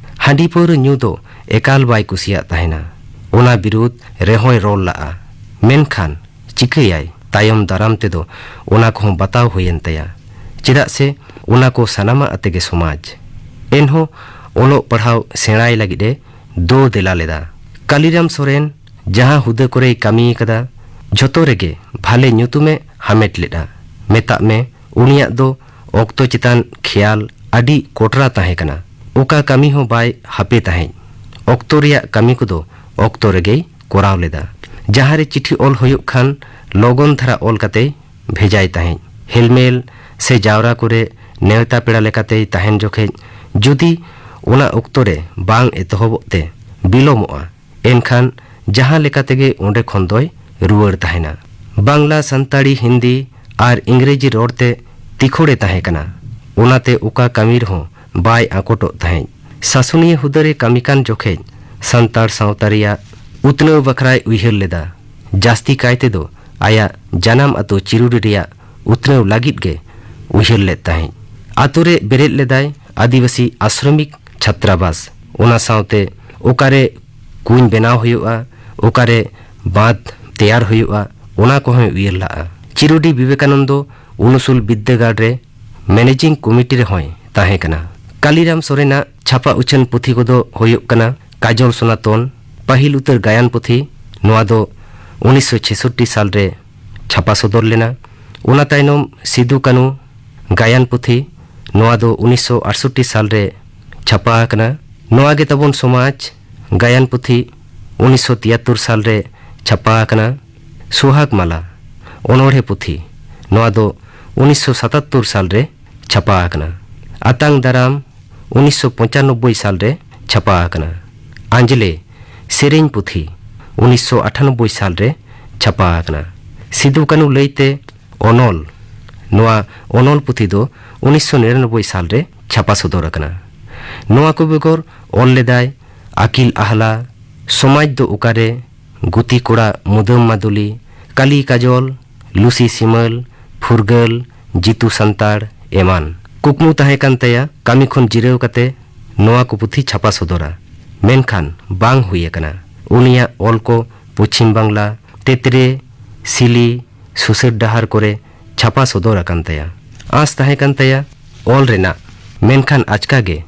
ᱦᱟᱺᱰᱤ ᱯᱟᱹᱣᱨᱟᱹ ᱧᱩ ᱫᱚ ᱮᱠᱟᱞ ᱵᱟᱭ ᱠᱩᱥᱤᱭᱟᱜ ᱛᱟᱦᱮᱱᱟ᱾ ᱚᱱᱟ ᱵᱤᱨᱩᱫᱷ ᱨᱮᱦᱚᱸᱭ ᱨᱚᱲ ᱞᱟᱜᱼᱟ᱾ ᱢᱮᱱᱠᱷᱟᱱ ᱪᱤᱠᱟᱹᱭᱟᱭ, ᱛᱟᱭᱚᱢ ᱫᱟᱨᱟᱢ ᱛᱮᱫᱚ ᱚᱱᱟ ᱠᱚᱦᱚᱸ ᱵᱟᱛᱟᱣ ᱦᱩᱭᱮᱱ ᱛᱟᱭᱟ᱾ ᱪᱮᱫᱟᱜ ᱥᱮ ᱚᱱᱟ ᱠᱚ ᱥᱟᱱᱟᱢᱟᱜ ᱟᱛᱮ ᱜᱮ ᱥᱚᱢᱟᱡᱽ᱾ ᱮᱱᱦᱚᱸ ᱚᱞᱚᱜ ᱯᱟᱲᱦᱟᱣ ᱥᱮᱬᱟᱭ ᱞᱟᱹᱜᱤᱫ ᱮ ᱫᱳ ᱫᱮᱞᱟ ᱞᱮᱫᱟ᱾ ᱠᱟᱞᱤᱨᱟᱢ ᱥᱚᱨᱮᱱ ᱡᱟᱦᱟᱸ ᱦᱩᱫᱟᱹ ᱠᱚᱨᱮᱭ ᱠᱟᱹᱢᱤ ᱟᱠᱟᱫᱟ, ᱡᱷᱚᱛᱚ ᱨᱮᱜᱮ ᱵᱷᱟᱞᱮ ᱧᱩᱛᱩᱢᱮ ᱦᱟᱢᱮᱴ ᱞᱮᱫᱼᱟ᱾ ᱢᱮᱛᱟᱜ ᱢᱮ, ᱩᱱᱤᱭᱟᱜ ᱫᱚ ᱚᱠᱛᱚ ᱪᱮᱛᱟᱱ ᱠᱷᱮᱭᱟᱞ ᱟᱹᱰᱤ ᱠᱚᱴᱨᱟ ᱛᱟᱦᱮᱸ ᱠᱟᱱᱟ᱾ ᱚᱠᱟ ᱠᱟᱹᱢᱤ ᱦᱚᱸ ᱵᱟᱭ ᱦᱟᱯᱮ ᱛᱟᱦᱮᱸᱫ᱾ ᱚᱠᱛᱚ ᱨᱮᱭᱟᱜ ᱠᱟᱹᱢᱤ ᱠᱚᱫᱚ ᱚᱠᱛᱚ ᱨᱮᱜᱮᱭ ᱠᱚᱨᱟᱣ ᱞᱮᱫᱟ᱾ ᱡᱟᱦᱟᱸ ᱨᱮ ᱪᱤᱴᱷᱤ ᱚᱞ ᱦᱩᱭᱩᱜ ᱠᱷᱟᱱ, ᱞᱚᱜᱚᱱ ᱫᱷᱟᱨᱟ ᱚᱞ ᱠᱟᱛᱮᱭ ᱵᱷᱮᱡᱟᱭ ᱛᱟᱦᱮᱸᱫ᱾ ᱦᱮᱞᱢᱮᱞ ᱥᱮ ᱡᱟᱣᱨᱟ ᱠᱚᱨᱮ ᱱᱮᱣᱛᱟ ᱯᱮᱲᱟ ᱞᱮᱠᱟᱛᱮᱭ ᱛᱟᱦᱮᱱ ᱡᱚᱠᱷᱮᱡ ᱡᱩᱫᱤ ᱚᱱᱟ ᱚᱠᱛᱚ ᱨᱮ ᱵᱟᱝ ᱮᱛᱚᱦᱚᱵᱚᱜ ᱛᱮ ᱵᱤᱞᱚᱢᱚᱜᱼᱟ, ᱮᱱᱠᱷᱟᱱ ᱡᱟᱦᱟᱸ ᱞᱮᱠᱟ ᱛᱮᱜᱮ ᱚᱸᱰᱮ ᱠᱷᱚᱱ ᱫᱚᱭ ᱨᱩᱣᱟᱹᱲ ᱛᱟᱦᱮᱱᱟ᱾ ᱵᱟᱝᱞᱟ, ᱥᱟᱱᱛᱟᱲᱤ, ᱦᱤᱱᱫᱤ ᱟᱨ ᱤᱝᱨᱮᱡᱤ ᱨᱚᱲ ᱛᱮ ᱛᱤᱠᱷᱚᱲᱮ ᱛᱟᱦᱮᱸ ᱠᱟᱱᱟ᱾ ᱚᱱᱟᱛᱮ ᱚᱠᱟ ᱠᱟᱹᱢᱤ ᱨᱮᱦᱚᱸ ᱵᱟᱭ ᱟᱠᱚᱴᱚᱜ ᱛᱟᱦᱮᱸᱫ᱾ ᱥᱟᱥᱚᱱᱤᱭᱟᱹ ᱦᱩᱫᱟᱹ ᱨᱮ ᱠᱟᱹᱢᱤ ᱠᱟᱱ ᱡᱚᱠᱷᱮᱡ ᱥᱟᱱᱛᱟᱲ ᱥᱟᱶᱛᱟ ᱨᱮᱭᱟᱜ ᱩᱛᱱᱟᱹᱣ ᱵᱟᱠᱷᱨᱟᱭ ᱩᱭᱦᱟᱹᱨ ᱞᱮᱫᱟ᱾ ᱡᱟᱹᱥᱛᱤ ᱠᱟᱭ ᱛᱮᱫᱚ ᱟᱭᱟᱜ ᱡᱟᱱᱟᱢ ᱟᱹᱛᱩ ᱪᱤᱨᱩᱰᱤ ᱨᱮᱭᱟᱜ ᱩᱛᱱᱟᱹᱣ ᱞᱟᱹᱜᱤᱫ ᱜᱮ ᱩᱭᱦᱟᱹᱨ ᱞᱮᱫ ᱛᱟᱦᱮᱸᱫ᱾ ᱟᱹᱛᱩ ᱨᱮ ᱵᱮᱨᱮᱫ ᱞᱮᱫᱟᱭ ᱟᱹᱫᱤᱵᱟᱹᱥᱤ ᱟᱥᱨᱚᱢᱤᱠ ᱪᱷᱟᱛᱨᱟᱵᱟᱥ᱾ ᱚᱱᱟ ᱥᱟᱶᱛᱮ ᱚᱠᱟᱨᱮ ᱠᱩᱧ ᱵᱮᱱᱟᱣ ᱦᱩᱭᱩᱜᱼᱟ, ᱚᱠᱟᱨᱮ ᱵᱟᱸᱫᱷ ᱛᱮᱭᱟᱨ ᱦᱩᱭᱩᱜᱼᱟ, ᱚᱱᱟ ᱠᱚᱦᱚᱸᱭ ᱩᱭᱦᱟᱹᱨ ᱞᱟᱜᱼᱟ᱾ ᱪᱤᱨᱩᱰᱤ ᱵᱤᱵᱮᱠᱟᱱᱚᱱᱫᱚ ᱩᱱᱩᱥᱩᱞ ᱵᱤᱫᱽᱫᱟᱹᱜᱟᱲ ᱨᱮ ᱢᱮᱱᱮᱡᱤᱝ ᱠᱚᱢᱤᱴᱤ ᱨᱮᱦᱚᱸᱭ ᱛᱟᱦᱮᱸ ᱠᱟᱱᱟ᱾ ᱠᱟᱞᱤᱨᱟᱢ ᱥᱚᱨᱮᱱᱟᱜ ᱪᱷᱟᱯᱟ ᱩᱪᱷᱟᱹᱱ ᱯᱩᱛᱷᱤ ᱠᱚᱫᱚ ᱦᱩᱭᱩᱜ ᱠᱟᱱᱟ ᱠᱟᱡᱚᱞ ᱥᱚᱱᱟᱛᱚᱱ, ᱯᱟᱹᱦᱤᱞ ᱩᱛᱟᱹᱨ ᱜᱟᱭᱟᱱ ᱯᱩᱛᱷᱤ, ᱱᱚᱣᱟ ᱫᱚ ᱩᱱᱤᱥᱥᱚ ᱪᱷᱮᱥᱚᱴᱴᱤ ᱥᱟᱞ ᱨᱮ ᱪᱷᱟᱯᱟ ᱥᱚᱫᱚᱨ ᱞᱮᱱᱟ᱾ ᱚᱱᱟ ᱛᱟᱭᱱᱚᱢ ᱥᱤᱫᱩ ᱠᱟᱹᱱᱩ ᱜᱟᱭᱟᱱ ᱯᱩᱛᱷᱤ, ᱱᱚᱣᱟ ᱫᱚ ᱩᱱᱤᱥᱥᱚ ᱟᱴᱥᱚᱴᱴᱤ ᱥᱟᱞ ᱨᱮ ᱪᱷᱟᱯᱟ ᱟᱠᱟᱱᱟ᱾ ᱱᱚᱣᱟ ᱜᱮ ᱛᱟᱵᱚᱱ ᱥᱚᱢᱟᱡᱽ ᱜᱟᱭᱟᱱ ᱯᱩᱛᱷᱤ, ᱩᱱᱤᱥᱥᱚ ᱛᱤᱭᱟᱛᱛᱳᱨ ᱥᱟᱞ ᱨᱮ ᱪᱷᱟᱯᱟ ᱟᱠᱟᱱᱟ᱾ ᱥᱩᱦᱟᱜᱽ ᱢᱟᱞᱟ ᱚᱱᱚᱬᱦᱮ ᱯᱩᱛᱷᱤ, ᱱᱚᱣᱟ ᱫᱚ ᱩᱱᱤᱥᱥᱚ ᱥᱟᱛᱟᱛᱛᱳᱨ ᱥᱟᱞ ᱨᱮ ᱪᱷᱟᱯᱟ ᱟᱠᱟᱱᱟ᱾ ᱟᱛᱟᱝ ᱫᱟᱨᱟᱢ ᱩᱱᱤᱥᱥᱚ ᱯᱚᱸᱪᱟᱱᱚᱵᱵᱳᱭ ᱥᱟᱞ ᱨᱮ ᱪᱷᱟᱯᱟ ᱟᱠᱟᱱᱟ᱾ ᱟᱸᱡᱽᱞᱮ ᱥᱮᱨᱮᱧ ᱯᱩᱛᱷᱤ ᱩᱱᱤᱥᱥᱚ ᱟᱴᱷᱟᱱᱚᱵᱵᱳᱭ ᱥᱟᱞ ᱨᱮ ᱪᱷᱟᱯᱟ ᱟᱠᱟᱱᱟ᱾ ᱥᱤᱫᱩ ᱠᱟᱹᱱᱩ ᱞᱟᱹᱭᱛᱮ ᱚᱱᱚᱞ ᱱᱚᱣᱟ ᱚᱱᱚᱞ ᱯᱩᱛᱷᱤ ᱫᱚ ᱩᱱᱤᱥᱥᱚ ᱱᱤᱨᱟᱱᱚᱵᱵᱳᱭ ᱥᱟᱞ ᱨᱮ ᱪᱷᱟᱯᱟ ᱥᱚᱫᱚᱨ ᱟᱠᱟᱱᱟ᱾ ᱱᱚᱣᱟ ᱠᱚ ᱵᱮᱜᱚᱨ ᱚᱞ ᱞᱮᱫᱟᱭ ᱟᱹᱠᱤᱞ ᱟᱦᱞᱟ, ᱥᱚᱢᱟᱡᱽ ᱫᱚ ᱚᱠᱟᱨᱮ, ᱜᱩᱛᱤ ᱠᱚᱲᱟ ᱢᱩᱫᱟᱹᱢ ᱢᱟᱫᱩᱞᱤ, ᱠᱟᱞᱤ ᱠᱟᱡᱚᱞ, ᱞᱩᱥᱤ ᱥᱤᱢᱟᱹᱞ, ᱯᱷᱩᱨᱜᱟᱹᱞ, ᱡᱤᱛᱩ ᱥᱟᱱᱛᱟᱲ ᱮᱢᱟᱱ᱾ ᱠᱩᱠᱢᱩ ᱛᱟᱦᱮᱸ ᱠᱟᱱ ᱛᱟᱭᱟ ᱠᱟᱹᱢᱤ ᱠᱷᱚᱱ ᱡᱤᱨᱟᱹᱣ ᱠᱟᱛᱮ ᱱᱚᱣᱟ ᱠᱚ ᱯᱩᱛᱷᱤ ᱪᱷᱟᱯᱟ ᱥᱚᱫᱚᱨᱟ, ᱢᱮᱱᱠᱷᱟᱱ ᱵᱟᱝ ᱦᱩᱭ ᱟᱠᱟᱱᱟ᱾ ᱩᱱᱤᱭᱟᱜ ᱚᱞ ᱠᱚ ᱯᱚᱪᱷᱤᱢ ᱵᱟᱝᱞᱟ, ᱛᱮᱛᱨᱮ, ᱥᱤᱞᱤ, ᱥᱩᱥᱟᱹᱨ ᱰᱟᱦᱟᱨ ᱠᱚᱨᱮ ᱪᱷᱟᱯᱟ ᱥᱚᱫᱚᱨ ᱟᱠᱟᱱ ᱛᱟᱭᱟ᱾ ᱟᱸᱥ ᱛᱟᱦᱮᱸ ᱠᱟᱱ ᱛᱟᱭᱟ ᱚᱞ ᱨᱮᱱᱟᱜ, ᱢᱮᱱᱠᱷᱟᱱ ᱟᱪᱠᱟ ᱜᱮ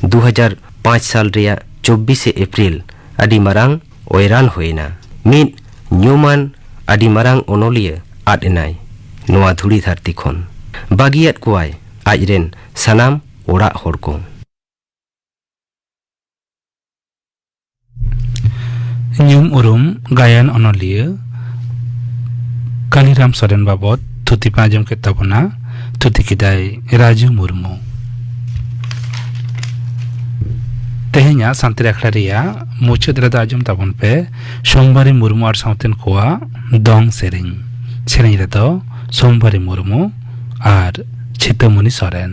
ᱫᱩ ᱦᱟᱡᱟᱨ ᱯᱟᱸᱪ ᱥᱟᱞ ᱨᱮᱭᱟᱜ ᱪᱚᱵᱵᱤᱥᱮ ᱮᱯᱨᱤᱞ ᱟᱹᱰᱤ ᱢᱟᱨᱟᱝ ᱚᱭᱨᱟᱱ ᱦᱩᱭᱮᱱᱟ᱾ ᱢᱤᱫ ᱧᱩᱢᱟᱱ ᱟᱹᱰᱤ ᱢᱟᱨᱟᱝ ᱚᱱᱚᱞᱤᱭᱟᱹ ᱟᱫ ᱮᱱᱟᱭ ᱱᱚᱣᱟ ᱫᱷᱩᱲᱤ ᱫᱷᱟᱹᱨᱛᱤ ᱠᱷᱚᱱ᱾ ᱵᱟᱹᱜᱤᱭᱟᱫ ᱠᱚᱣᱟᱭ ᱟᱡᱨᱮᱱ ᱥᱟᱱᱟᱢ ᱚᱲᱟᱜ ᱦᱚᱲ ᱠᱚ᱾ ᱧᱩᱢ ᱩᱨᱩᱢ ᱜᱟᱭᱟᱱ ᱚᱱᱚᱞᱤᱭᱟᱹ ᱠᱟᱞᱤᱨᱟᱢ ᱥᱚᱨᱮᱱ ᱵᱟᱵᱚᱫ ᱛᱷᱩᱛᱤ ᱯᱮ ᱟᱸᱡᱚᱢ ᱠᱮᱫ ᱛᱟᱵᱚᱱᱟ᱾ ᱛᱷᱩᱛᱤ ᱠᱮᱫᱟᱭ ᱨᱟᱡᱩ ᱢᱩᱨᱢᱩ᱾ ᱛᱮᱦᱮᱧᱟᱜ ᱥᱟᱱᱛᱟᱲᱤ ᱟᱠᱷᱲᱟ ᱨᱮᱭᱟᱜ ᱢᱩᱪᱟᱹᱫ ᱨᱮᱫᱚ ᱟᱸᱡᱚᱢ ᱛᱟᱵᱚᱱ ᱯᱮ ᱥᱳᱢᱵᱟᱨᱤ ᱢᱩᱨᱢᱩ ᱟᱨ ᱥᱟᱶᱛᱮᱱ ᱠᱚᱣᱟᱜ ᱫᱚᱝ ᱥᱮᱨᱮᱧ᱾ ᱥᱮᱨᱮᱧ ᱨᱮᱫᱚ ᱥᱳᱢᱵᱟᱨᱤ ᱢᱩᱨᱢᱩ ᱟᱨ ᱪᱷᱤᱛᱟᱹᱢᱚᱱᱤ ᱥᱚᱨᱮᱱ᱾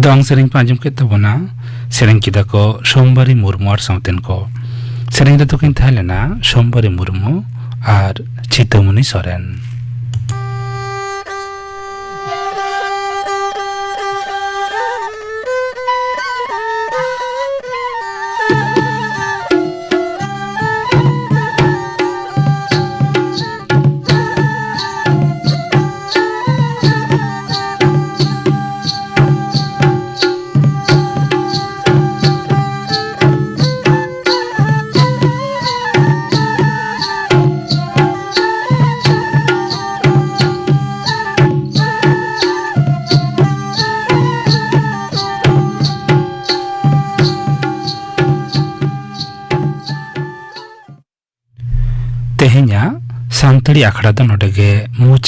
ᱫᱚᱝ ᱥᱮᱨᱮᱧ ᱯᱮ ᱟᱸᱡᱚᱢ ᱠᱮᱫ ᱛᱟᱵᱚᱱᱟ᱾ ᱥᱮᱨᱮᱧ ᱠᱮᱫᱟ ᱠᱚ ᱥᱳᱢᱵᱟᱨᱤ ᱢᱩᱨᱢᱩ ᱟᱨ ᱥᱟᱶᱛᱮᱱ ᱠᱚ᱾ ᱥᱮᱨᱮᱧ ᱨᱮᱫᱚ ᱠᱤᱱ ᱛᱟᱦᱮᱸ ᱞᱮᱱᱟ ᱥᱳᱢᱵᱟᱨᱤ ᱢᱩᱨᱢᱩ ᱟᱨ ᱪᱤᱛᱟᱹᱢᱚᱱᱤ ᱥᱚᱨᱮᱱ᱾ ᱛᱮᱦᱮᱧᱟᱜ ᱥᱟᱱᱛᱟᱲᱤ ᱟᱠᱷᱲᱟ ᱫᱚ ᱱᱚᱰᱮ ᱜᱮ ᱢᱩᱪᱟᱹᱫ᱾